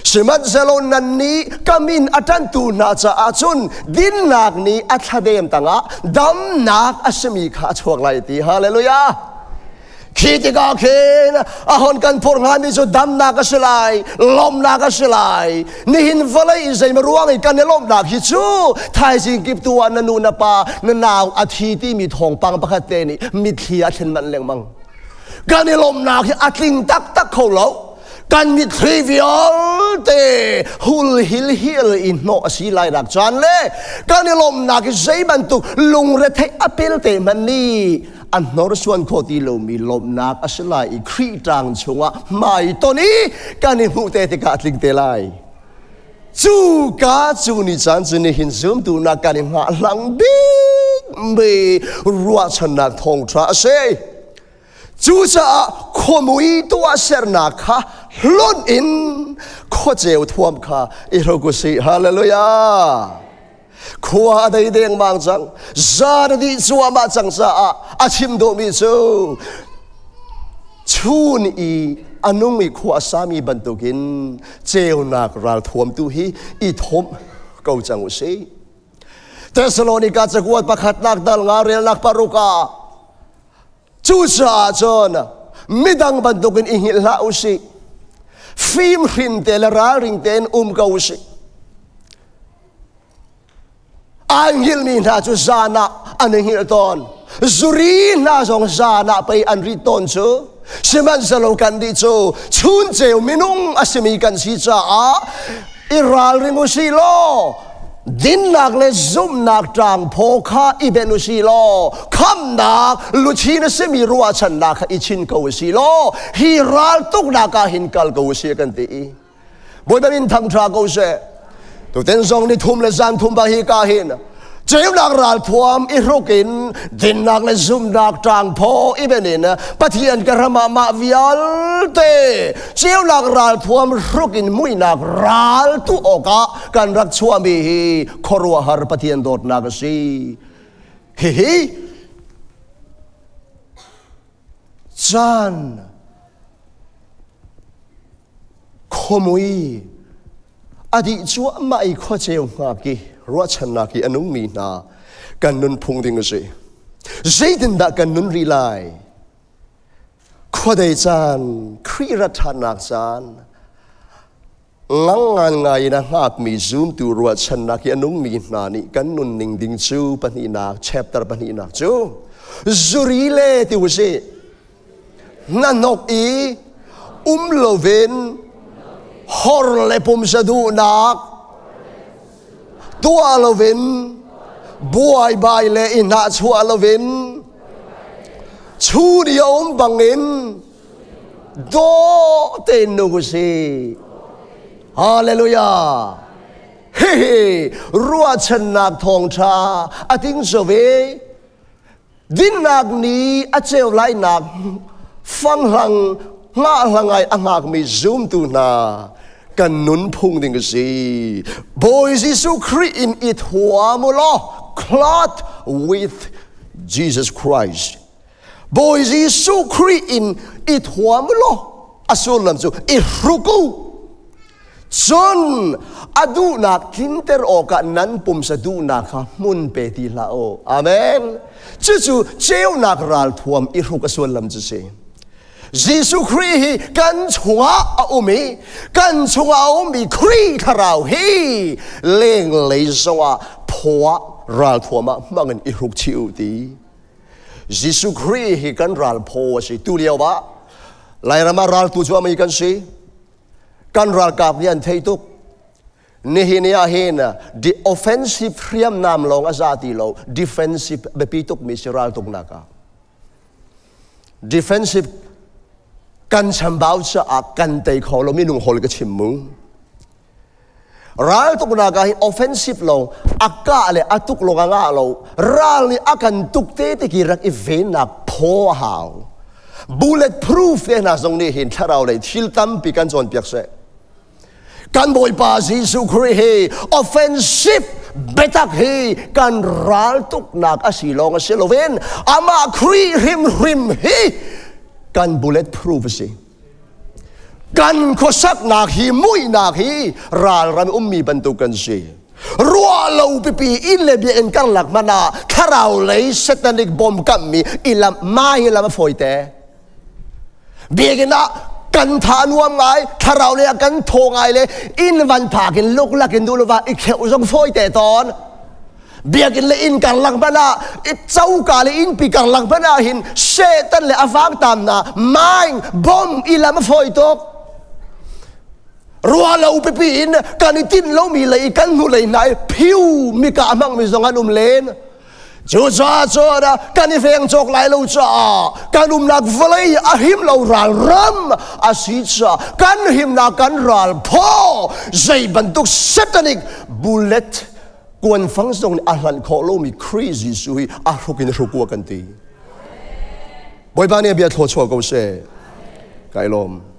K: Sihmanhsehlaw nannih ka min a ṭanhtu hna caah cun dinnak nih a thladem tangah damnak a simi kha a chuak lai ti. Hallelujah! Khi tikah khin a hon kan phurh hngami cu damnak a si lai, lawmhnak a si lai. Nihin vawlei i zeimaw ruang i kan i lawmhnak hi cu thaizing kip tu ah na nu na pa na nau a thi timi thawngpang pakhat te nih mitthli a thlen manh lengmang. Kan i lawmhnak hi a tling taktak kho lo. Kan mitthli vialte hul hil hil i hnawh a si lai nak caan le kan i lawmhnak hi zei bantuk lungretheih a pelte hmanh nih a hnorsuan khawh ti lomi lawmhnak a si lai i Khrih ṭang chungah hmai ton i kan i hmuh te tikah a tling te lai. Cu ka cu ni caan cu nihin zumtu nak kan i hngahhlang bik mi ruahchannak thawngṭha a si. Cucaah khuamui tuahsernak kha hlonh in khuaceu thuam kha i hruk u sih. Hallelujah! Khua a dei dengmang cang. Zan a dih cuahmah cang caah a chim duhmi cu chun i a nung i khua a sami bantukin ceunak ralthuam tu hi i thawmh ko cang u sih. Thessalonika cakuat pakhatnak dal nga relnak paruk ah Cucaah cun midang bantukin i hngilh hlah u sih. Fimhrin te le ralring tein um ko u sih. Ai hngilhmi hna cu zan ah an i hngilh tawn. Zuri hna zong zan ah pei an rit tawn cu. Sihmanhsehlaw kan nih cu chun ceu minung a simi kan si caah i ralring u sih law dinnak le zumhnak ṭangphaw kha i benh u sih law khamnak luchin a simi ruahchannak kha i chin ko u sih law hi raltuknak ah hin kal ko u sih kan ti i Bawipa min thangṭha ko seh. Tuten zong ni thum le zan thum ba hi ka hin ceunak ralthuam i hruk in dinnak le zumhnak ṭangphaw i ben in Pathian ka ram ah mah vialte ceunak ralthuam hruk in muihnak ral tu awkah kan rak chuahmi hi khuaruahhar Pathian dawtnak a si. Hihi caan khuamui a dih cuahmah i khuaceu hngak i ruahchannak i a nungmi hna kan nunphung ding a si. Zeitindah kan nun rih lai? Khuadei caan, Khrih rat ṭhannak caan, ngangngan ngai in a hngakmi zumtu ruahchannak i a nungmi hna nih kan nunning ding cu pahnihnak chapter pahnihnak cu zuri le ti usih hnahnok i um loin hor le pumsa duhnak tuah loin buaibai le i hnahchuah loin chun i a um bangin dawh tein nung u sih. Hallelujah! Hihi ruahchannak thawngṭha a ting zo ve. Dinnak ni a ceu lainak fanghlang hngahhlang ai a hngakmi zumtu hna kan nunphung ding a si. Bawi Jesuh Khrih in i thuam u law clothed with Jesus Christ. Bawi Jesuh Khrih in i thuam u law a sullam cu i hruk u. Cun a duhnak tlinter awkah nan pumsa duhnak kha hmun pe ti hlah u. Amen. Cucu ceunak ralthuam i hruk a sullam cu si. Jesuh Khrih hi kan chungah a um i kan chungah a ummi Khrih thlarau hi lenglei zongah phaw ah ralthuam ah hmangin i hruk chih u ti. Jesuh Khrih hi kan ralphaw a si. Tu lio ah Lairam ah raltu cu a mei kan si. Kan ralkap nih an thei tuk. Nihin ni ah hin the offensive hriamnam lawng a za ti lo, defensive biapi tukmi si raltuknak ah. Defensive kan chambau caah kan tei kho lo minung hawl ka chim mu. Raltuknak ah hin offensive lawng a kah le a tuk lawng a ngah lo. Ral nih a kan tuk te te ki rak i vennak phaw a hau. Bullet proof te hna zong nih hin thlarau lei thil tampi kan cawnpiak seh. Kan Bawipa Jesuh Khrih hi offensive Biatak hi kan raltuknak a si lawng a si loin amah Khrih hrimhrim hi kan bulletproof a si. Kan khuasaknak hi muihnak hi ralram ummi bantuk kan si. Ruah lo pipi inn le biakinn karlak hmanh ah thlarau lei satanic bomb kamhmi i lam ma hi lam a fawite. Biakinn ah kan tha nuam ngai, thlarau lei ah kan thaw ngai le inn van phak in luklak in duh lova i kheuh zong fawite tawn. Biakinn le inn karlak hmanh ah coka le innpi karlak hmanh ah hin Satan le a vangtam hna mine bomb i lam a fawi tuk. Ruah lo pipi in kan i tinh lomi lei kan hnu lei hna i phiu mika a hmangmi zong an um len. Cucaah cun kan i veng cawk lai lo caah kan umnak vawlei a him lo ral ram a si caah kan himnak kan ral phaw zei bantuk satanic bullet kuanfang zong nih a hlanh khawh lomi Khrih Jesuh hi a hruk in a hruk kan ti. Bawipa nih a bia thlawchuah ko seh. Kai lawm.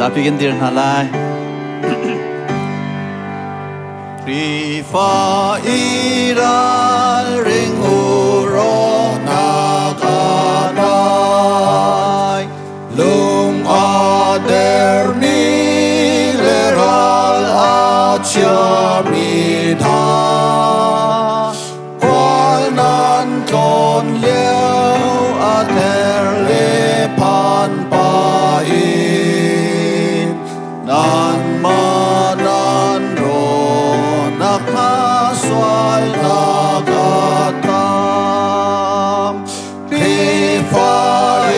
H: Zapi kan dir hna lai. Krifa i ralring u rawknak a nai. Lung a dermi le ral a chiami hna. Khual nan tlawn lio a ther le phan pa in nan ma nan ro nak hna sualnak a tam. Khrihfa i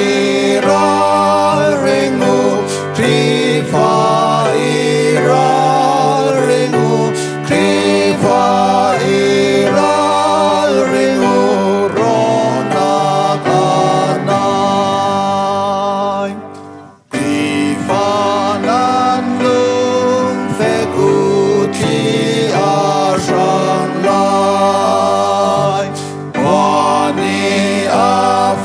H: ralring u, Khrihfa i ralring u, Khrihfa i ralring u, rawnak a nai. Khrihfa nan lungfek u, thli a hrang lai. Khua nih a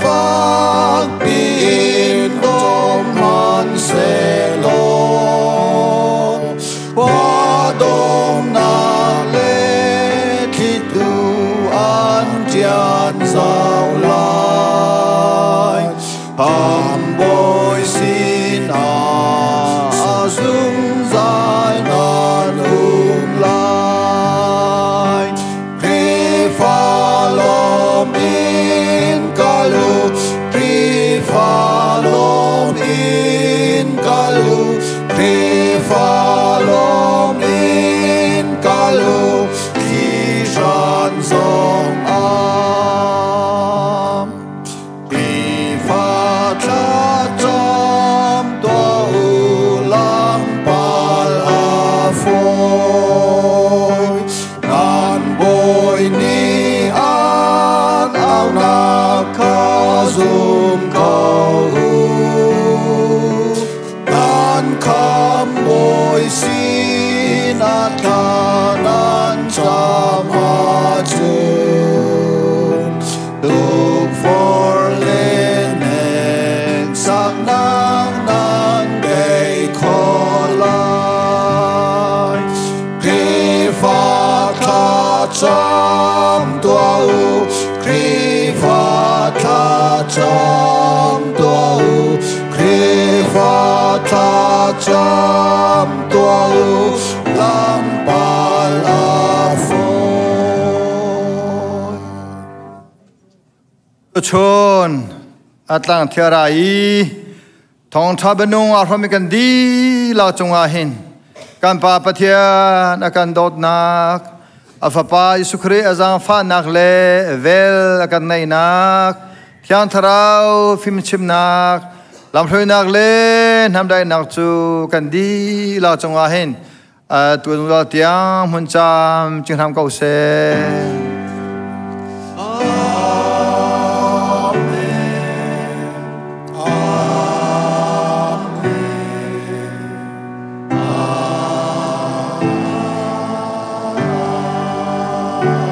H: fak piin dawm hmanhsehlaw, khua dawmnak le thlitu an ṭian zau lai. Khamhbawi sinah a zungzal nan um lai. Khrihfa lawm in kal u, Khrihfa lawm in kal u, Khrihfa lawm in kal u, thli hran zong ah. Khrihfa thlacam tuah u langpal a fawi. Nan bawi nih an aunak kha zum ko u. Nan khamhbawi sinah thla nan cam ahcun tukforh le hneksaknak nan tei khawh lai. Khrihfa thlacam tuah u, Khrihfa thlacam tuah u, Khrihfa thlacam tuah u, lampal a fawi.
G: Chun atlang thiara i thawngtha bianung a hromi kan dihlak cungah hin kan Pa Pathian a kan dawtnak, a Fapa Jesuh Khrih a zaangfahnak le vel a kan neihnak, Thiang Thlarau fimchimnak, lamhruainak le hnamdaihnak cu kan dihlak cungah hin tuan zungzal tiang hmun cam cinghram ko seh.
H: Amen. Amen. Lai.